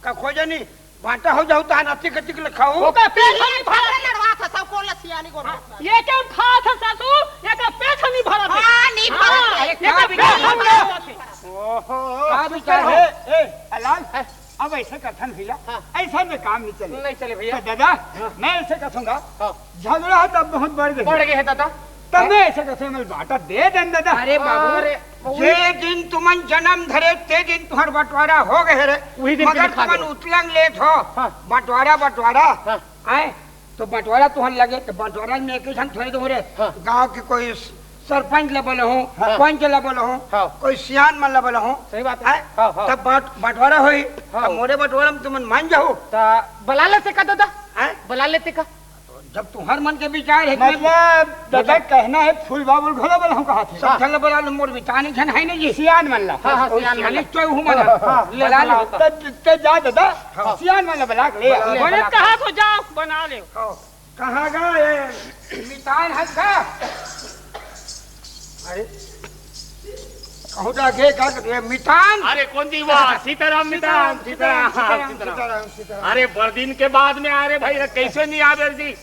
का खोजे नहीं, बाटा हो जाऊ तो अतिक कतिक ले खाहू। ओकर पेट नहीं भरत। लड़वा था सब कोन लसियानी को हाँ, ये क्या खा था सासू? ये का पेट नहीं भरत है। हाँ, नहीं हाँ, भरत है। ये का पेट नहीं भरत है। ओहो, का विचार है? ए, ए, अलाल, है। अब ऐसे कथन भैया, हाँ। ऐसा में काम नहीं चले। नहीं चले भैया। तो दादा, हाँ। मैं ऐसे कथूंगा, हाँ। झगड़ा है तब बहुत बढ़ गए। बढ़ गए है दादा। तब मैं ऐसे कथूंगा, मैं बाटा दे देन दादा। अरे बाबू, अरे बाबू। जे दिन तुमन जन्म धरे, ते दिन तुम्हार बंटवारा हो गए रे। वही दिन मगर तुमन उतलंग लेत हो। हाँ। बंटवारा, बंटवारा। हाँ। आए, तो बंटवारा तुहर लगे, तो बंटवारा में एक झन थोड़े दूर है। हाँ। गांव के कोई स-, सरपंच ला बोले हूँ, हाँ। पंच ला बोले हूँ, हाँ। कोई सियान मन ला बोले हूँ। सही बात है। हैं? हाँ, हाँ। तब बंट-, बंटवारा होई, हाँ। तब मोरे बंटवारा में तुमन मान जाओ। तो बुला लेते का दादा? हैं? बुला लेते का? जब तुहर मन के विचार है कि मतलब, दादा मतलब कहना है फूल बाबुल घलो बोले हूँ कहा थे। सब हाँ। झन ला बुला लो, मोर विचार नहीं झन है ना जी। सियान मन ला। हाँ, हाँ, ओ, सियान सियान मन ला। तो हूँ मन। हाँ, ले बुला लो। बुलाओ। तब, तब जा दादा, हाँ। सियान मन ला बुला के ले आ। ले, बने बुला। कहा तो जाओ, बना ले। हाँ। कहाँ गा ये मितान है का? अरे, कहूँ जाके का ये मितान? अरे कौन जी, वाह, सीताराम मितान, सीताराम, सीताराम, सीताराम, सीताराम। सीताराम, सीताराम। अरे बड़ दिन के बाद में आ रे भाई, कैसे नहीं आवे जी?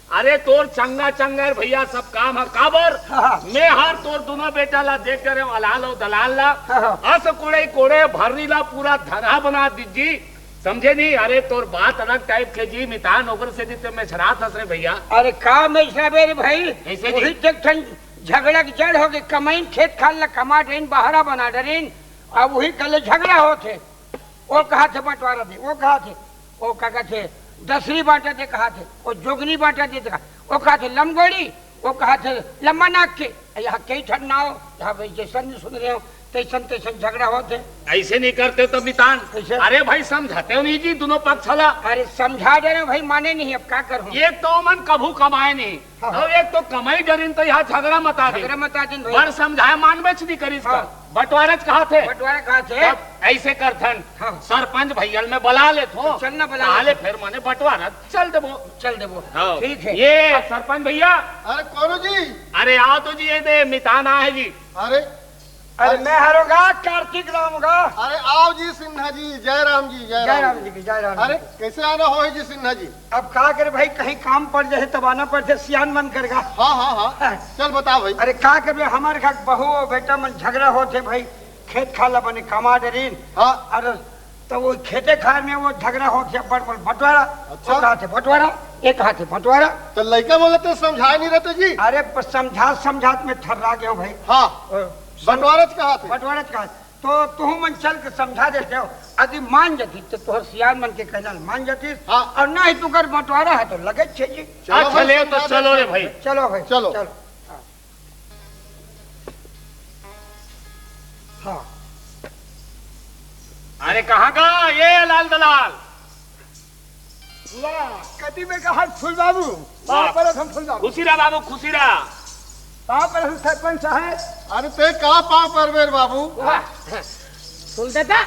अरे तोर चंगा चंगा रे भैया, सब काम है काबर? हाँ। मैं हर तोर दोनों बेटा ला देख करे, अलाल और दलाल ला। हाँ, हाँ। अस कोड़े कोड़े भर्री ला पूरा धरा बना दीजी। समझे नहीं? अरे तोर बात अलग टाइप के जी, मितान ओकर से दी तो मैं छरात हस रे भैया। अरे का मैं छराबे रे भाई? कैसे जी? वही देख ठन झगड़ा के जड़ हो गए, कमाइन खेत खाल ला कमा डरेन, बहरा बना डरेन, अब वही कल झगड़ा होत है। वो कहा थे बंटवारा दे, वो कहा थे, वो का कहते, दसरी बांटा दे कहा थे, वो जोगनी बांटा दे कहा, वो कहा थे लमगोड़ी, वो कहा थे लम्बा नाक के। यहाँ कई ठन नाव, यहाँ भाई जैसन नहीं सुन रहे हो, तैसन तैसन झगड़ा होत हे। ऐसे नहीं करते तो मितान। कैसे? अरे भाई, समझाते हो नहीं जी दोनों पक्ष ला। अरे समझा दे रहे हो भाई, माने नहीं, अब का करूँ? एक तो मन कभू कमाए नहीं, हाँ, हाँ। और एक तो कमाई डरिन तो यहाँ झगड़ा मता दे। झगड़ा मता दिन भाई। बड़ समझाए, मानबेच नहीं करिस का। हाँ। बंटवारा च कहा थे। बंटवारा कहा थे। तब ऐसे करथन, हाँ। सरपंच भैया ल मैं बला लेथों। तो चल ना बला ले। फिर मने बंटवारा चल देबो। चल देबो। हाँ। ठीक है। ये सरपंच भैया। अरे कौन जी? अरे आओ तो जी, ये दे मितान आए जी। अरे अरे मैं हरोगा, कार्तिक राम गा। अरे आओ जी सिन्हा जी, जय राम जी, जय जय राम राम जी। जी की, जय राम अरे जी। कैसे आना हो जी सिन्हा जी? अब का करे भाई, कहीं काम पड़ जाए तब आना पड़थे, सियान मन कर गा। हाँ, हाँ, हाँ। हाँ। चल बता भाई। अरे का करबे, हमारे घर बहू और बेटा मन झगड़ा होत हे भाई, खेत खार ला बने कमा डरिन। हाँ। अरे तो वो खेते खार में वो झगड़ा होत हे, बड़ बड़ बंटवारा। अच्छा। वो कहा थे बंटवारा, ये कहा थे बंटवारा। तो लइका बोले तो समझाए नहीं रहते जी। अरे पर समझा समझात में थर्रा गयो भाई। हाँ। ओ, बंटवारा च कहा थे। बंटवारा च कहा। तो तुहू मन चल के समझा देते हो, यदि मान जाती तो तोहर सियान मन के कहना मान जाती। हाँ। और नहीं तो कर बंटवारा है तो लगे छे जी। चलो अच्छा, भाई, ले तो समझा चलो रे देते। भाई। चलो भाई, चलो। चलो। हाँ। हाँ। अरे कहाँ का ये लाल दलाल? वाह, कति में कहा फूल बाबू। वाह। पाँव परत हम फूल बाबू। खुशी रहा बाबू, खुशी रहा। पाँव परत हम सरपंच साहब। अरे ते का पाँव परबे रे बाबू? वाह। सुन देता।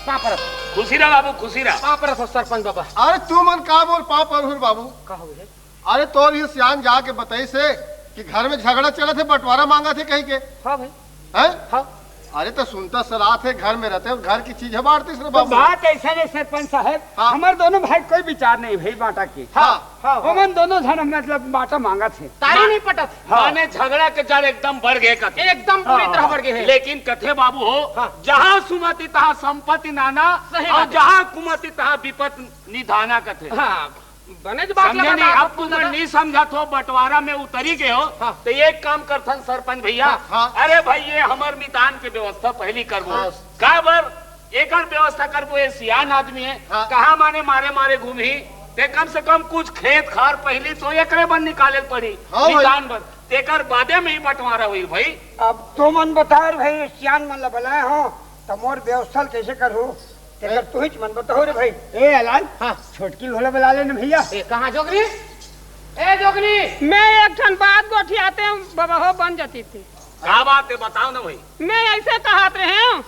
पाँव परत। खुशी रहा बाबू, खुशी रहा। पाँव परत हो सरपंच बाबा। अरे तू मन का मोर पाँव परहूँ रे बाबू? का हो गया? अरे तोर ये सियान जाके बताइस हे कि घर में झगड़ा चलत हे, बंटवारा मांगत हे कहीं के। हाँ भाई। हैं? हाँ। अरे तो सुनता सलाह थे, घर में रहते और घर की चीज है बांटतीस रे तो बाबू। बात ऐसा है सरपंच साहब, हाँ। हमार दोनों भाई कोई विचार नहीं भाई बांटा के। हाँ। हाँ, हाँ। ओमन दोनों झन मतलब बांटा मांगत हे। तारी मा-, नहीं पटत। हाँ। माने झगड़ा के जड़ एकदम बढ़ गए कथे। एकदम पूरी हाँ, तरह हाँ। बढ़ गए हैं। लेकिन कथे बाबू हो, हाँ। जहाँ सुमति तहाँ संपत्ति नाना, सही और बात है। जहाँ कुमति तहाँ विपत निधाना कथे। हाँ। बने ज बात समझे लगा नहीं, था, अब तुम नहीं समझत हो, बंटवारा में उतरी गए हो, हाँ। तो एक काम करथन सरपंच भैया, हाँ, हाँ। अरे भाई, ये हमर मितान के व्यवस्था पहली करबो। हाँ। का बर? एकर व्यवस्था करबो, ये सियान आदमी है, हाँ। कहाँ माने मारे मारे घूमही, ते कम से कम कुछ खेत खार पहली तो एकरे बर निकाले पड़ी, हाँ भाई। मितान बर, तेकर बादे में ही बंटवारा होई भाई। अब तो मन बता रे भाई, सियान मन ला बुलाए हो, तो मोर व्यवस्था कैसे करूँ? तेकर तुहिच मन बताओ रे भाई। ए अलाल, हाँ। छोटकी ल घलो बुला लेना भैया। ए, कहाँ जोगनी? ए जोगनी! मैं एक ठन बात गोठियाते हूँ, बाबा हो बन जाती थी। का बात है, बताओ ना भाई। मैं ऐसे कहत रहे हूँ,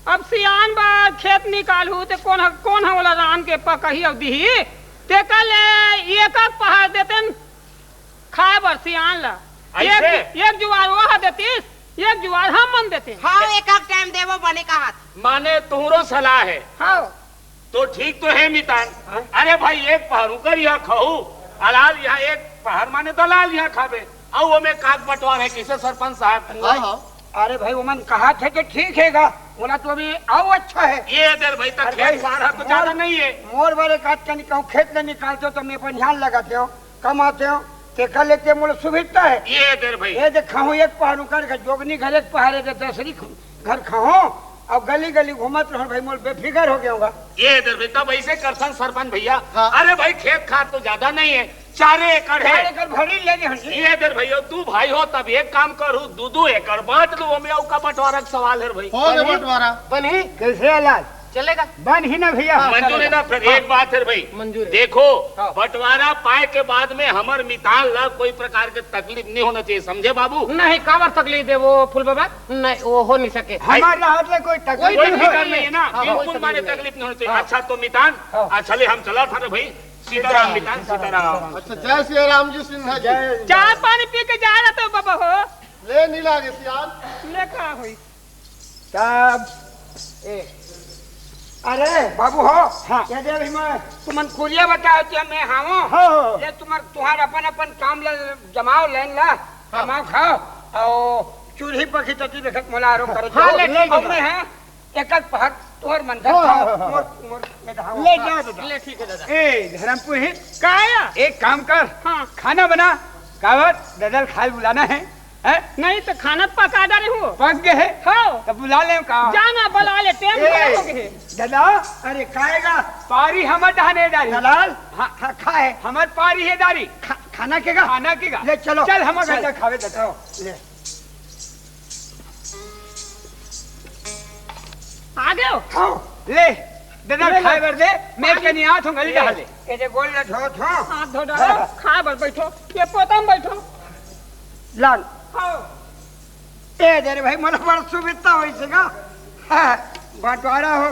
अब सियान बा खेत निकालहू, ते कौन ह-, कौन ह ओला रान के पकही अउ दिही? तेकर ले एक एक पहार देते न खाए बर सियान ला। ऐसे? एक, एक जुआर वो ह देतीस, एक जुआर हम मन देते। हाँ, एक एक टाइम देवो बने कहत। माने तुहरो सलाह है। हाँ। तो ठीक तो है मितान। हाँ। अरे भाई, एक पहर उकर यहाँ खाऊ, अलाल यहाँ एक पहर माने दलाल यहाँ खाबे। अउ ओमे काग बंटवार है किसे सरपंच साहब? हाँ, हाँ। अरे भाई, ओमन कहा थे कि ठीक है गा, बोला तो अभी आओ अच्छा है। ये देर भाई तक अरे खेत भाई, बार है तो ज्यादा मोर, नहीं है। मोर वाले काट के निकाल, खेत में निकालते हो तो मैं अपन ध्यान लगाते हो, कमाते हो, तेकर ले ते मोला सुविधा है। ये देर भाई। ये देखाहूँ एक पहर उकर घर, जोगनी घर एक पहर है, दसरी घर खाहूँ, अब गली गली घूमत रहूँ भाई, मोर बेफिकर हो गया हूँ। ये देर भाई, तब ऐसे करथन सरपंच भैया। हाँ। अरे भाई, खेत खार तो ज्यादा नहीं है, चारे एकड़ है। चार एकड़ भरी ले रही हूँ। ये देर भैया, दू भाई हो, तब एक काम करू, दू दू एकड़ बांट लू, ओमे अउ का बंटवारा के सवाल है भाई। हो गया बंटवारा। बनी? कैसे है लाल? चलेगा। बन ही ना भैया। हाँ, मंजूर है चलेगा। ना? फिर हाँ। एक बात है भाई। मंजूर है। देखो, हाँ। बंटवारा पाए के बाद में हमर मितान ला कोई प्रकार के तकलीफ नहीं होना चाहिए, समझे बाबू? नहीं, काबर तकलीफ दे वो फूल बाबा? नहीं, वो हो नहीं सके। हमारे हाथ में कोई तकलीफ कोई नहीं फिकर है। नहीं है ना, हाँ, बिल्कुल कोई माने तकलीफ नहीं। तकलीफ नहीं होना चाहिए। हाँ। अच्छा तो मितान, हाँ। अच्छा ले हम चला था ना भाई, सीताराम मितान, सीताराम। अच्छा, जय सिया राम जी सिन्हा जी। जय चाय पानी पी के जा रहा तो बाबा हो। ले नहीं लागे सियान। ले का होई? तब ए, अरे बाबू हो, हाँ। ये दे अभी मैं तुमन कुरिया बताओ कि मैं हावो। हाँ, हाँ। ले तुम्हार, तुम्हार अपन अपन काम ले जमाओ, लेन ला, हाँ। कमाओ खाओ, और चूल्ही पखी तकी देखत मोला आरो करे हाँ, जो। ले, ठीक और है। मैं है, एक एक पहर तोर मन धर हाँ, खाओ, हाँ, हाँ, मोर, हाँ। मोर में धाओ। ले जा बेटा। ले, ठीक है दादा। ए, धर्मपुर ही। का आया? एक काम कर, हाँ। खाना बना, काबर ददल खाल बुलाना है। हैं? नहीं तो खाना पका डारे हूँ। पक गए? हाँ। तो बुला ले का? जाना बुला ले, टेम ए, खराब हो गए। दादा, अरे काहेगा? पारी हमर डहने डारी। दलाल, हाँ। खा, खाए। हमर पारी है डारी। खा, खाना के का? खाना के का? ले चलो। चल, हमर चल। घर खावे दादा। ले। आ गयो? हाँ। ले, दादा, ले, ले। खाए बर दे, मैं पानी। कनी आत हूँ, गली ए, डहले। ए, जे गोल ल धो, धो। हाथ धो डालो, खाए बर बैठो, ये पोता में बैठो। लाल। हाँ। ए, दे रे भाई, मोला बड़ सुविधा होइस गा। हाँ, बंटवारा हो।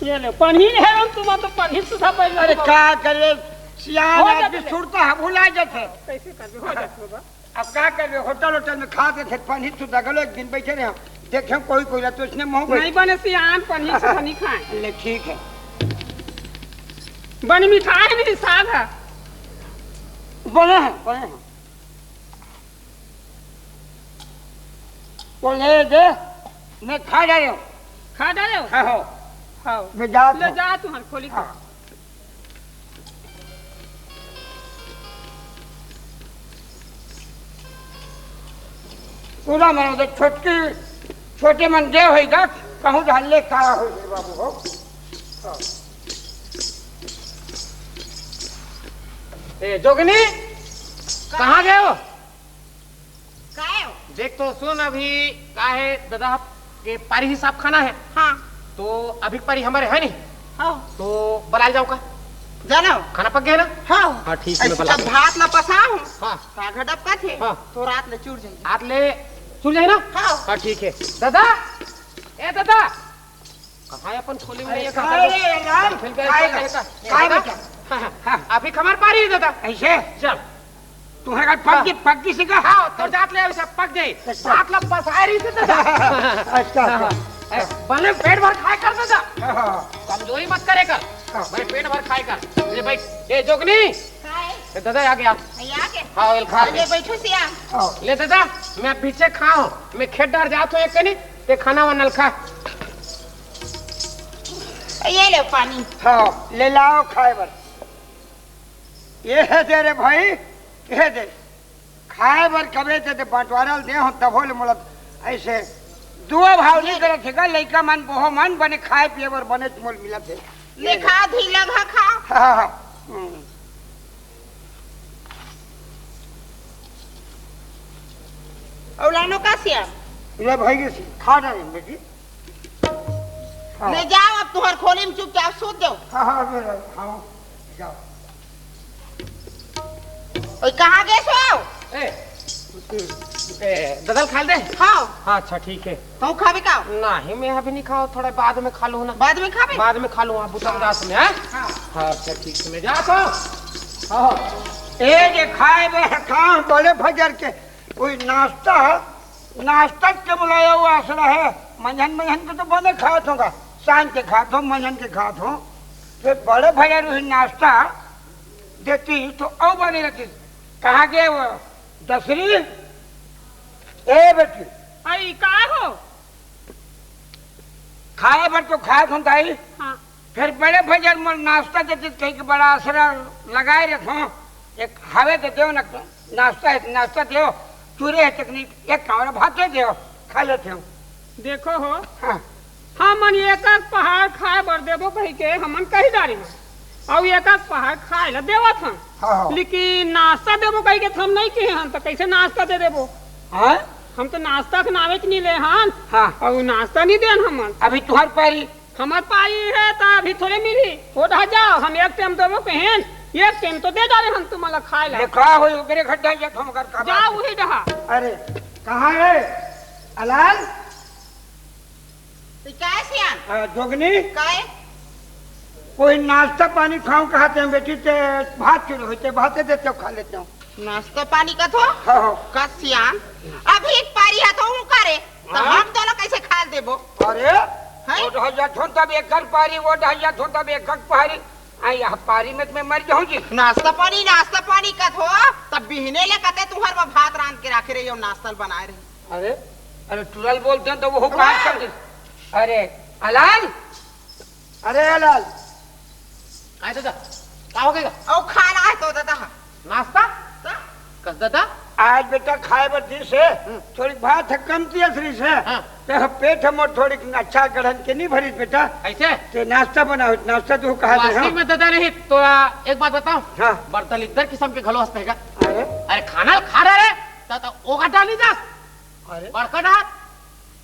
ये ले, पन्ही है हम, तुम तो पन्ही सुधा बैल अरे, का करे, सियान हो आदमी जाते। सुरता है, भुला जाते। कैसे कर हो जाते बाबा? अब का करबे, होटल, होटल में खात रहे, पन्ही सुधा गलो, एक दिन बैठे रहे हम। देखे कोई, कोई ला तो इसने मुंह बैठ नहीं बने सियान, पन्ही सुधा नहीं खाए। ले, ठीक है। बने मिठाई नहीं, साग है। बने हैं, बने हैं। वो ले दे, मैं खा डाले हूँ। खा डाले हो? हाँ, हो। हाँ। मैं जात ले हूँ। जा, तुम्हारे खोली खा। हाँ। पूरा मन तो छोटकी, छोटे मन जे होइगा, कहूँ ढाल ले का होइगा बाबू हो। हाँ। ए, जोगनी, कहाँ गए हो? काहे हो? देख तो सुन, अभी का है, दादा के पारी हिसाब खाना है। हाँ। तो अभी पारी हमारे है नहीं। हाँ। तो बलाल जाओ का? जानो? खाना पक गया ना? हाँ। हाँ, ठीक है, ऐसे मैं बला जब दूँ। भात ला पसा हूँ, हाँ। तो आधा डबका थे, हाँ। तो रात ले चुर जाएगी। रात ले चुर जाए ना? हाँ। हाँ, ठीक है। दादा, ए दादा, कहाँ है अपन खोली में अरे, ये कहाँ करता है? रे राम? फिर गए, काय फिर का? गए का? काय दादा? बेटा? हाँ, हाँ। हाँ, अभी खबर पा रही है दादा। ऐसे? चल। तुम्हारे घर पग हाँ। की, पग की सिका? हाँ, तो जात ले अभी सब पग गए। अच्छा। सात लाख बस आ रही थी दादा। अच्छा, अच्छा। हाँ, हाँ। ए, भले पेट भर खाए कर दादा। हाँ, हाँ। कमजोरी मत करे कर। हाँ। भाई पेट भर खाए कर। ले भाई, ए जोगनी। काय? ए दादा आ गया। भैया के? हाँ, वेल खा ले ले। बैठो सियान। हाँ। ले दादा, मैं पीछे खाओ। मैं खेत डार जात हूँ एक कनी, ते खाना वाना खा। ये ले पानी। हाँ, ले लाओ खाए बर। ये है दे रे भाई, ये दे। खाए बर कबे ते, ते बंटवारा ल दे हो, तभो ले मोला ऐसे दुआ भाव नहीं करत हे का, लइका मन, बोहो मन, बने खाए पिए बर बने मोल मिलत हे। ले खा, धीला घा खा। हाँ, हाँ, हाँ। हम्म। अउ लानो का सिया? ले भाई के सी-, खा डाले बेटी। हाँ। ले जाओ, अब तुहर खोली में चुपचाप सूत जाओ। हाँ, हाँ, ले जाओ। हाँ, जाओ। ओए, कहाँ गए सो? ए, ए, ददल खा दे। हाँ। हाँ, अच्छा, ठीक है। तू खाबे का? नहीं, मैं अभी नहीं खाओ, थोड़ा बाद में खा लूँ ना। बाद में खाबे? बाद में खा लूँ, आप बुता उदास में, हाँ? हाँ। हाँ, अच्छा, ठीक है, मैं जाता हूँ। हाँ। ए, जे खाए बे, कहाँ बड़े फजर के, कोई नाश्ता है? नाश्ता के बुलाया हुआ आसरा है। मंझन, मंझन के तो बने खात होगा, शाम के खात हो, मंझन के खात हो, फिर बड़े भैया वही नाश्ता देती तो और बने रहती। कहाँ गए वो दसरी? ए बेटी, आई का हो? खाए भर तो खात हो दाई। हाँ। फिर बड़े भैया मोर नाश्ता देती कहीं के बड़ा आसरा लगाए रखो। एक हवे तो देव ना, नाश्ता है, नाश्ता देव। चूरे है तकनीक, एक कावड़ा भात दे देव, खा लेते हो। देखो हो, हाँ। हमन एक एक पहाड़ खाए बर देबो कही के हमन कही डारे हन, अउ एक एक पहाड़ खाए ला देवत हन। हाँ, हाँ। लेकिन नाश्ता देबो कही के हम नहीं कहे हन, तो कैसे नाश्ता दे देबो? हाँ? हम तो नाश्ता के नावे च नहीं ले हन। हाँ। अउ नाश्ता नहीं देन हमन। अभी तुम्हार पारी हमर पारी है त अभी थोड़े मिली। वो डहा जाओ, हम एक टाइम देबो कहेन, एक टाइम तो दे डारे हम तुम्हारा खाए ला। ले का होई, ओकरे घर डाल जात हम, अगर का जा बात है। वही डहा। अरे, कहाँ है अलाल? तो काय सियान? आ, जोगनी? काय? कोई नाश्ता पानी खाऊं कहा थे बेटी, ते भात चुरे होते, भात देते हो, खा लेते हो। नाश्ता पानी का थो? हाँ, हाँ। का सियान? अभी एक पारी है तो हूँ करे, तो हाँ? हम दोनों कैसे खा देबो? अरे, हैं? वो ढल जात हो तब एक घर पारी, वो ढल जात हो तब एक घर पारी। आ, यह पारी में तो मैं मर जाऊंगी। नाश्ता पानी, नाश्ता पानी का थो, तब बिहने ले कते तुहर में भात रांध के रखे रही और नाश्ता बनाए रही। अरे, अरे, टुरल बोलते हैं तो वो अलाल! बात कर दे। अरे, अलाल, अरे, अलाल। काय दादा? का हो गे? अउ खाना हे तो ददा। नाश्ता? का? कस ददा? आज बेटा खाए बर दिस हे, हम्म। थोड़ी भात हे कमती असरी से। हाँ। ते ह पेट ह मोर थोड़ी अच्छा गढ़न के नहीं भरिस बेटा। ऐसे? ते नाश्ता बनाओ, नाश्ता तू कहा दे, वास्तव हाँ। में ददा नहीं, तो आ, एक बात बताओ। हाँ। बड़ दलिद्दर किस्म के घलो हंसते का? अरे? अरे खाना खा रहे रे, त, त ओका डाली दस। अरे? बड़का डाल।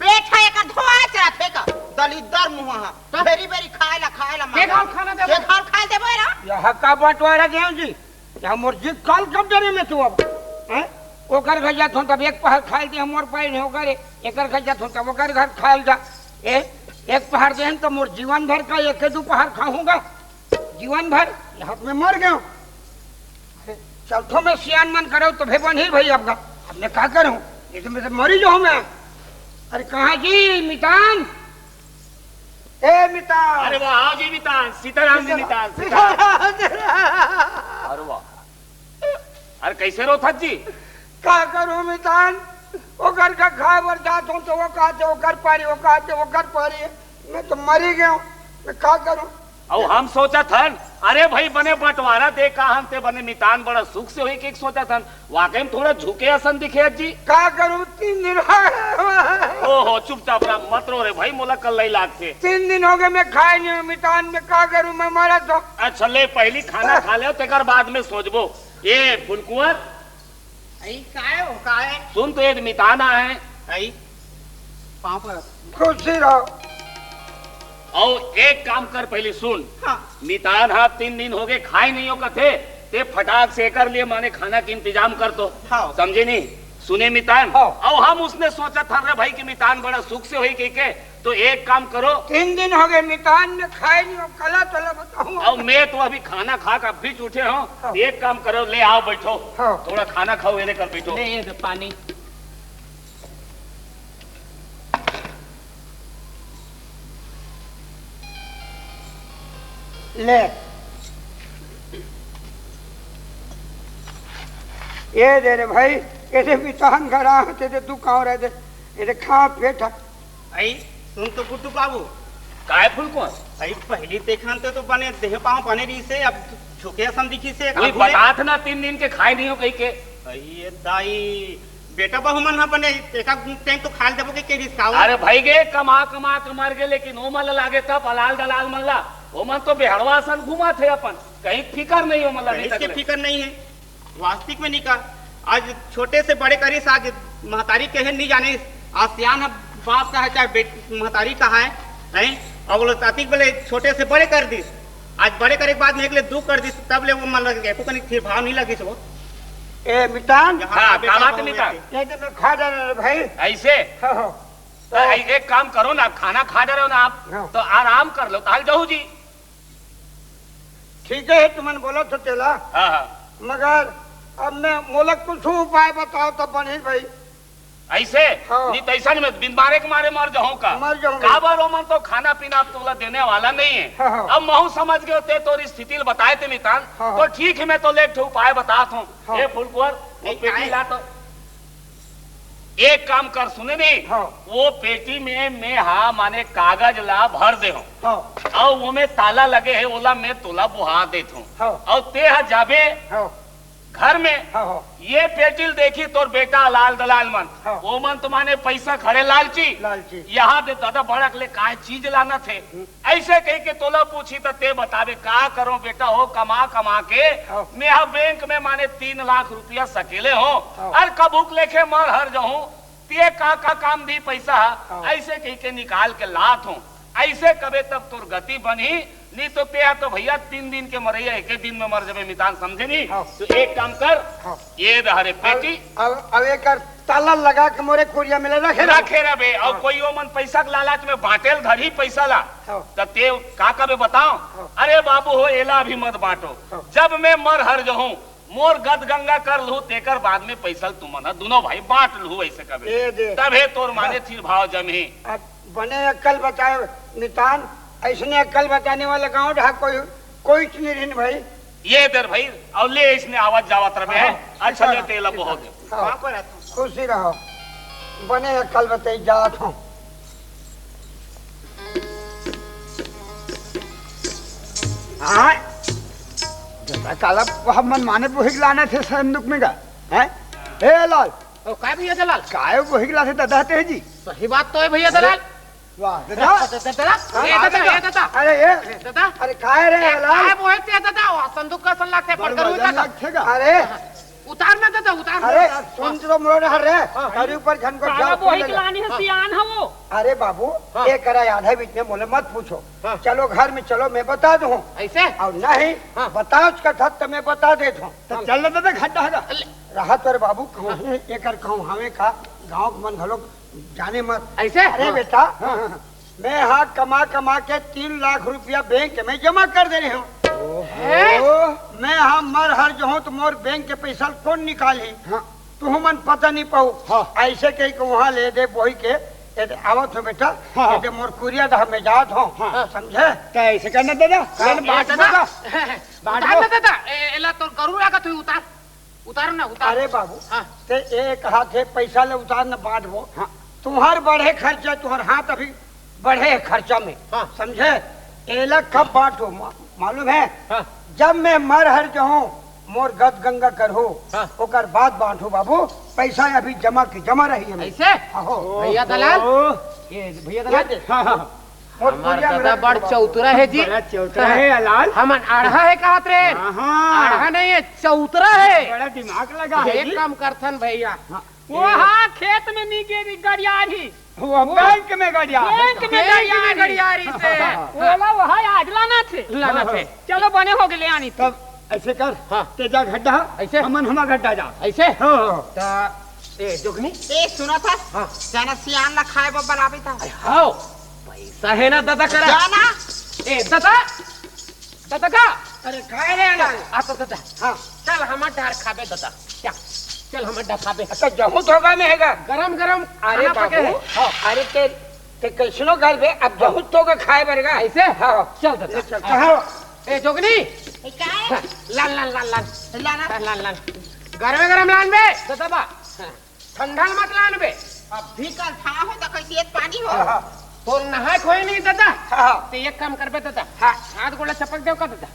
पेट ह एकर धोआ चलत हे का? दलिद्दर मुंह ह। त? बेरी बेरी खाए ला, खाए ला के मांगे। घाल खाना देबो? के घाल खाए देबो एला? यह का बंटवारा देव जी? यह मोर जी काल कब डरे में तू अब? हैं? ओकर घर जात हूँ तब एक पहर खाए दे, मोर पाई नहीं ओकर, एकर घर जात हूँ तब ओकर घर खाए जा। ए, एक पहर दे तो मोर जीवन भर का एक दो पहर खाऊंगा, जीवन भर। यह में मर गयो। अरे, चल तो मैं सियान मन करो तो भे बन ही भाई अब का। अब मैं का करूं? ये तो मैं तो मरी जाऊं मैं। अरे कहाँ जी मितान? ए मितान। अरे वाह, आओ जी मितान, सीताराम जी मितान, सीताराम। अरे वाह। अरे कैसे रोथत जी? का करूं मितान? ओकर का खाए बर जात हूं तो वो कहते ओकर पारी, वो कहते ओकर पारी। मैं तो मरी गयो। मैं का करूं? अउ हम सोचत हन, अरे भाई बने बंटवारा दे का हन ते बने मितान बड़ा सुख से होई के सोचत हन, वाकई में थोड़ा झुके असन दिखे जी। का करूं, तीन दिन हो गए। ओहो, चुपचाप रह, मत रो रे भाई, मोला कल्लई लागथे। तीन दिन हो गए मैं खाए नहीं हूं मितान, मैं का करूं, मैं मरत हूं। अच्छा ले, पहली खाना खा ले, तेकर बाद में सोचबो। ए फुलकुंवर, आई, काय हो, काय? सुन तो, ये मितान आए। आई, पाँव पर। खुशी रहो। अउ एक काम कर, पहली सुन। हाँ। मितान हा तीन दिन हो गए, खाए नहीं हो कथे, ते फटाक से एकर लिए माने खाना के इंतजाम कर तो। हाँ। समझे नहीं? सुने मितान? हाँ। अउ हम उसने सोचत हन रे भाई कि मितान बड़ा सुख से होई के, के तो एक काम करो। तीन दिन हो गए मितान में खाए नहीं हो, कला तला बताऊं। अब मैं तो अभी खाना खा के अभी उठे हूँ। हाँ। एक काम करो, ले आओ बैठो। हाँ। थोड़ा खाना खाओ, ये लेकर बैठो। ले ये दे पानी। ले। ये दे रे भाई, ये दे मितान घर आ, ते दे तू कहाँ रह दे, ये दे खा पेट। आई, सुन तो गुड्डू बाबू। काय फुलकुंवर? आई, पहली देखन ते तो बने देह पाँव बने रही से, अब झुके असन दिखी से, वही आगू ले। बतात ना, तीन दिन के खाए नहीं हो कही के। आई, ये दाई, बेटा बहू मन ह बने एका टाइम तो खाल देबो के, के रिस का हो? अरे भाई गे, कमा कमा के मर गे, लेकिन ओ मन ला लागे तब अलाल दलाल मन ला, ओ मन तो बेहड़वा असन घुमा थे अपन, कहीं फिकर नहीं हो मन ला अभी कहीं तक के ले। फिकर नहीं है। वास्तविक में नहीं का। आज छोटे से बड़े करिस, आज महतारी कहे नहीं जाने, आज सियान है, बाप का है, चाहे बेट-, महतारी का है, हैं? और बोलो, तातिक बोले, छोटे से बड़े कर दिस। आज बड़े करे के बाद में एक ले दू कर दिस, तब ले वो मन लग गया, को कनी फिर भाव नहीं लगिस वो। ए, मितान। हाँ, का बात है, मितान? ये तो मैं खा डाला रे भाई। ऐसे? हाँ, हाँ। तो ए-, एक काम करो ना, खाना खा डरे हो ना आप, हाँ। तो आराम कर लो, ताल जाऊ जी। ठीक है, तुमन बोला तो तेला। हाँ, हाँ। मगर अब मैं मोला कुछ उपाय बताओ तो बनी भाई। ऐसे? हाँ। नहीं तो ऐसा नहीं, मैं बिन मारे के मारे मर जाऊँ का? मर जाऊँ। काबर ओमन तो खाना पीना अब तोला देने वाला नहीं है। हाँ, हाँ। अब महू समझ गए ते तोर स्थिति ल बताए ते मितान। हाँ, हाँ। तो ठीक है, मैं तो ले एक ठो उपाय बतात हूँ। हाँ। ए फुलकुंवर, वो नहीं, पेटी नहीं। ला तो। एक काम कर, सुने नहीं? हाँ। वो पेटी में मैं हा माने कागज ला भर दे हूँ। हाँ। और वो में ताला लगे है, ओला मैं तोला बुहा देत हूँ। हाँ। और ते हा जाबे हाँ। घर में, हाँ, हाँ। ये पेटी ल देखी तोर बेटा लाल दलाल मन, हाँ। वो मन तो माने पैसा खड़े लालची। लालची। यहाँ दे दादा बड़क ले काय चीज लाना थे। हम्म। ऐसे कही के तोला पूछी त ते बताबे, का करो बेटा हो, कमा कमा के हाँ। मैं हा बैंक में माने तीन लाख रुपया सकेले हो, हाँ। और कभुक लेखे मर हर जाऊं, ते का का काम दी पैसा, हाँ। ऐसे कही के निकाल के लात हूँ। ऐसे कबे तब तोर गति बनही, नहीं तो ते हा तो भैया तीन दिन के मरैया एक दिन में मर जाबे मितान, समझे नहीं? हाँ। तो एक काम कर, हाँ। ये दे रे पेटी। अब, अब, अब एकर ताला लगा के मोरे कोरिया में ले रखे रहो। रखे रहे बे, और हाँ। कोई ओमन पैसा के लालच में बांटेल धरी पैसा ला। हाँ। त ते का कबे बताओ? हाँ। अरे बाबू हो, एला अभी मत बांटो। हाँ। जब मैं मर हर जाऊं, मोर गद गंगा कर लूं, तेकर बाद में पैसा ल तुमन ह दुनो भाई बांट लूं, ऐसे कबे। ए दे। तभे तोर माने हाँ। थिर भाव जमही। अब बने अक्कल बताए मितान, ऐसने अक्कल बताने वाला गांव ढा कोई, कोई नहीं रहिन भाई। ये दे रे भाई, अउ ले इसने आवत जावत रहे हाँ, हैं। अच्छा, ले तेला बहुत। हाँ। खुशी रहो। बने कल बताई जात हूँ। हाँ। दादा, काला वो हमन माने बोही के लाना थे संदूक में का? हैं? ए लाल, ओ, काय भैया दलाल? काय बोही के लाथे दादा ते जी? सही बात तो है भैया दलाल। वाह, दादा। द-, द-, दादा, हाँ, ए हाँ, दादा, दादा। ए दादा। अरे, ए। ए दादा। अरे, काय रे, ए, लाल? काय बोहे ते दादा? वो संदूक का सन लागथे, बड़ पटकर वजन उतार। लागथे का? अरे। उतार ना दादा, उतार ना, अरे, उतार। सुन तो मोर हर रे, हाँ। तारी ऊपर झन को काला जाओ, बोही सुन के ले। लानी है, हाँ। सियान है वो। अरे बाबू, हाँ। ये करा याद है, बीच में मोले मत पूछो। हाँ। चलो घर में चलो, मैं बता दूँ। ऐसे? और नहीं, हाँ। बताओ उसका था तो मैं बता देता हूँ। तो हाँ। चल ना दादा, खड्डा है का? ले। रहा तो रे बाबू, कहूँ हाँ। है, एकर कहूँ हवे का, गाँव के मन घलो जाने मत। ऐसे? अरे हाँ। बेटा, हाँ, हाँ। मैं हा कमा कमा के तीन लाख रुपया बैंक में जमा कर दे रहे हूँ। हैं? मैं हा मर हर जहूँ तो मोर बैंक के पैसा कोन निकाली? हाँ। तुहू मन पता नहीं पाऊ। हाँ। ऐसे कही के वहाँ ले दे बोही के, ये दे आवत हो बेटा, हाँ। ये दे मोर कुरिया डहा में जात हो। हाँ। समझे? तो ऐसे करना दादा, हाँ, ले ये बांट दादा। दादा। बांट उतार दो। ना दादा, ए-, एला तोर गरु लागत हुई, उतार। उतार ना, उतार। अरे बाबू, हाँ। ते एक हाथ है, पैसा ले उतार ना, बांट वो। हाँ। तुम्हार बढ़े खर्चा, तुम्हार हाथ अभी बढ़े है खर्चा में। हाँ। समझे? एला कब बांटो, मा-, मालूम है? हाँ। जब मैं मर हर जाऊं, मोर गद गंगा करहू, हाँ। ओकर बाद बांटू बाबू, पैसा अभी जमा के जमा रही है। ऐसे? हाँ, हो। भैया दलाल? ओहो। ये भैया ये दलाल? दे। हाँ, हाँ। मोर हमार कुरिया दादा मेरा बड़ बाबू। चौतरा है जी। बड़ा चौतरा है, लाल। हमन आढ़ा है कहत रे। हाँ, हाँ। आढ़ा नहीं है, चौतरा है। बड़ा दिमाग लगा है एक जी। काम करथन भैया। हाँ। वो हाँ, खेत में नहीं गिरी, गड़ियारी। वो बैंक में गड़िया। बैंक में बैंक गड़ियारी। में गड़ियारी से। ओला वो है, आज लाना थे। लाना थे। चलो, बने हो गए, ले आनी थे। तब ऐसे कर, हाँ। ते जा गड्ढा, ऐसे? हमन हमा गड्ढा जा। ऐसे? हाँ, हाँ। ता, ए, जोगनी? ए, सुना था? हाँ। जाना सियान ला खाए बर बनावे था। अरे, हाँ। पैसा है ना दादा करा? जाना। ए, दादा। दादा का? अरे, खाए रे, आ, आ तो दादा। हाँ। चल, हमर डार खाबे दादा। चल, चल, हमर डार खाबे। अच्छा, जहूँ धोगा में हैगा। गरम, गरम अरे खाना पके बाबू, है। हाँ। अरे, ते, ते कैसनो कर बे, अब जहूँ तो के खाए बरगा। ऐसे? हाँ। चल दादा। ले चल, हाँ। कहाँ? ए, जोगनी। ए, का है? हाँ, लान, लान, लान, लान। लाना। लान, लान, लान। गरमे गरम लान बे, दादा बा। हाँ। ठंडा मत लान बे। अभी कल था हो तो कैसे एक पानी हो। हाँ, हाँ। तोर नहाए खोए नहीं दादा। हाँ, हाँ। ते एक काम करबे दादा। हाँ। हाथ गोड़ा चपक देव का दादा?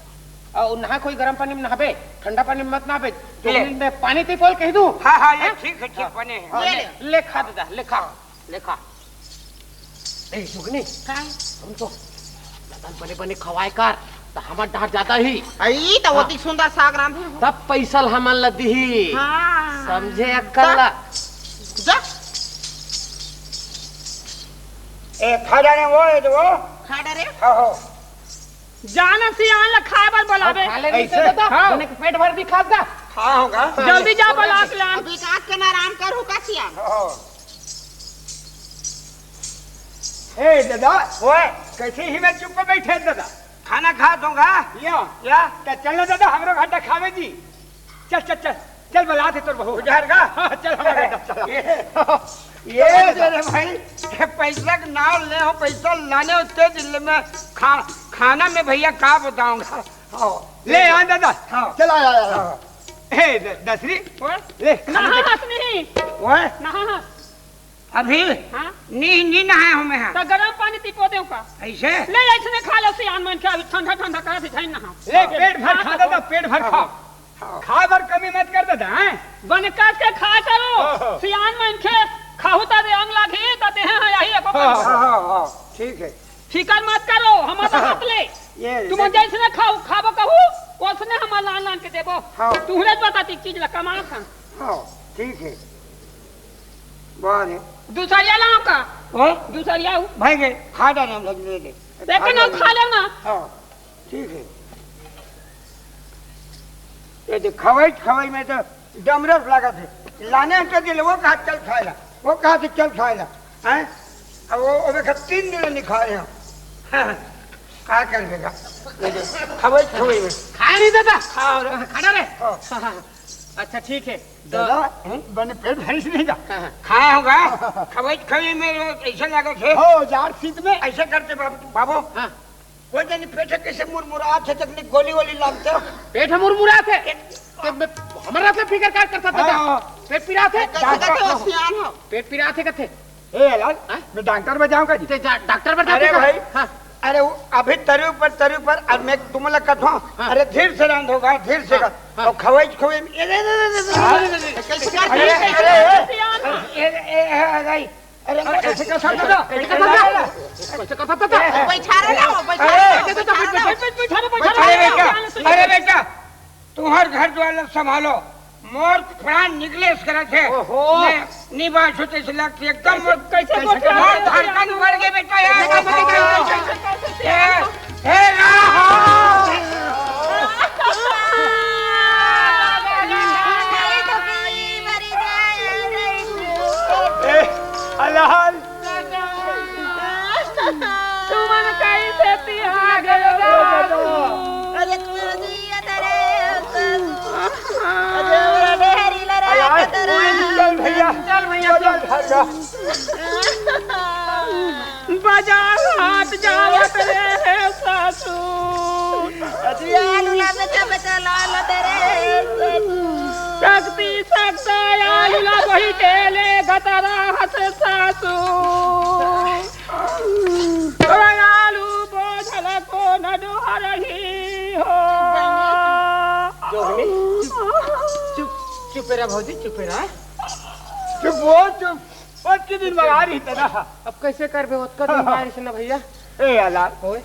और नहा कोई गरम पानी में नहाबे, ठंडा पानी में मत नहाबे। ले। जोगनी में पानी ती बोल कह दूँ। हाँ, हाँ, ये हाँ? ठीक है, ठीक हाँ। बने हैं। हाँ, ये ले। ले। ले खा दादा, ले खा। ले खा। ए, जोगनी। काय? हम तो दादा बने बने खवाए कर, त हमर डार जादा ही। आई, त हाँ। ओतिक सुंदर साग रांधे हो। तब पैसा ल हमन ल दिही। हाँ। समझे अक्कल त ला। जा। ए, खा डारे वो, ए, वो। खा डारे? हाँ, हो। जाना सियान ल खाए बर बोलाबे। अब खा ले नहीं ऐसे? तो दादा, हाँ। बने के पेट भर भी खा जा। हाँ, होगा। जल्दी जा, बोला के लान। अभी काट के ना आराम करू का सियान। हाँ। ए, दादा। ओए। कैसे ही मैं चुप बैठे, दादा? खाना खा दूंगा। या। या। त चल ना, दादा, हमरो घर खावे जी। चल, चल, चल। चल, बुला दे तोर बहू। बुझार का? हाँ, चल, हमारे घर चल। ये, ये दे रे भाई, ये पैसा के नाम ले हो, पैसा लाने होते दिल्ली में खा-, खाना में भैया का बताऊंगा। हाँ। ले आ दादा। हाँ। चल, आ, आ, आ, आ। हाँ। ए, द-, दसरी, ओए। ले, खाना नहा दे। हस नहीं। ओए। नहा हस। अभी? हाँ। नी, नी नहाए हूँ मैं, हाँ। तो गरम पानी तिपो देव का? ऐसे? ले, ऐसने खा लो, सियान मन के अभी ठंडा, ठंडा करा दे, जाइन नहा। ले, पेट भर खा दादा, पेट भर खा। हाँ। खाए बर कमी मत कर दादा, हैं? बन कस के खा करो। ओहो। सियान मन के खाहू त दे अंग लागी, त देह है यही एको हाँ, काम। हाँ, हाँ, हाँ, ठीक है। फिकर मत करो, हमर हाथ ले। ये तुम ले। जैसने खाओ, खाबो कहू, ओसने हमर लान लान के देबो। हाँ। तुहरे पता ती चीज ला कमा खा। हाँ, ठीक है। बाहर है। दूसरिया लाओ का? हाँ? दूसरिया हो। भाई के खा डाल हम लोग ले ले। देखे ना, खा ले ना। हाँ। ठीक है। ये देख, खवाई, खवाई में तो डमरस लागत है। लाने हटे दिले, वो कहा चल खाएला, वो कहा से चल खाएला, हैं? अब वो, वो देखा, तीन दिन नहीं खा रहे हम। का कर देगा? ये देख, खवाई, खवाई में। खाए नहीं देता। हाँ, और खड़ा रहे। हाँ। अच्छा, ठीक है। तो दादा, हैं? बने पेट भरिस नहीं का? हाँ, हाँ। खाया होगा। खवाई, खवाई में ऐसा लागत है। हो, जाड़ सीत में। ऐसा करते बाबू, बाबू। हाँ। वो जनी पेट कैसे मुरमुरात है, तकनी गोली वोली लागते हो। पेट मुरमुरात है? एक ते मैं, हमारा से फिकर का करता था? हाँ, हाँ। पेट पिरात है? डॉक्टर डॉक्टर हो। सियान हो। पेट पिरात है कथे? ए, लाल, हाँ? मैं डॉक्टर में जाऊंगा जी। ते जा, डॉक्टर पर अरे जाते का? भाई, हाँ। अरे वो अभी तरी ऊपर, तरी ऊपर, अब मैं तुमला कथों। हाँ। अरे धीर से रांधो गा, धीर से हाँ, कर। हाँ। और खवाई खवाई में, ए, ए, ए, ए, ए, हाँ। अरे, अरे, अरे, ए, ए, ए, ए, अरे, अरे, ऐसे कर सकता था? कैसे कर सकता था? कैसे कर सकता था? बैठा रहे ना, बैठा अरे, रहे ना, बैठा रहे ना। अरे बेटा, अरे बेटा, तुम्हार घर द्वार ला संभालो, मोर प्राण निकले इस तरह से। ओहो। मैं नहीं बात होते इस लग से एकदम मोर, कैसे कैसे मोर कर मोर धड़कन बढ़ गए बेटा यार। कैसे, कैसे, कैसे, कैसे, कैसे, कैसे? हे, हे राम। ए, अलाल। तुमन कइसे तिहा गयो? अरे तू जिया धरे ससुर। अरे ओरा डेहरी लरा अरे, कतरा। चल भैया। चल भैया, चल, चल। चल, चल। बाजार हाट जावत रहे ससुर। अरे आलू ला बेचा बेचा लाल तेरे ससुर। शक्ति सकता आलू ला वही तेले गतरा हस ससुर। आलू बोझल कोन डोहरही हो। जोगनी, चुप, चुप, चुप रह भौजी, चुप रह। चुप हो, चुप। ओतके दिन मंगा रही थे ना। अब कैसे करबे, ओतका दिन मंगा रही थे ना भैया। ए आलाल, ओए।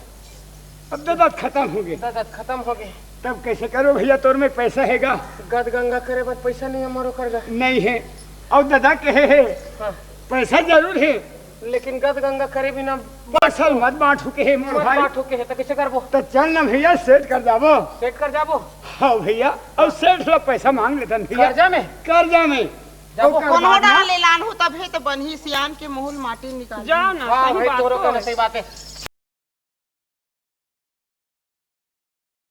अब ददत खतम हो गए। ददत खतम हो गए। तब कैसे करो भैया, तोर में पैसा हैगा? गद गंगा करे बर पैसा नहीं है मोरो कर गा। नहीं है। और दादा कहे है, हाँ। पैसा जरूर है। लेकिन गद गंगा करे बिना फसल मत बांटू के है मोर मत भाई। बांटू के है, तो कैसे करबो? तो चल ना भैया, सेट कर जाबो। सेट कर जाबो? हाँ भैया, और सेठ ला पैसा मांग लेतन भैया। कर्जा में? कर्जा में। जाबो। ओकर कोनो बाद ना डाल ले लानहू तब है तो बनही सियान के मुहुल माटी निकाल। जाओ ना, हाँ सही भाई, बात तोरो तो कहना है। सही बात है।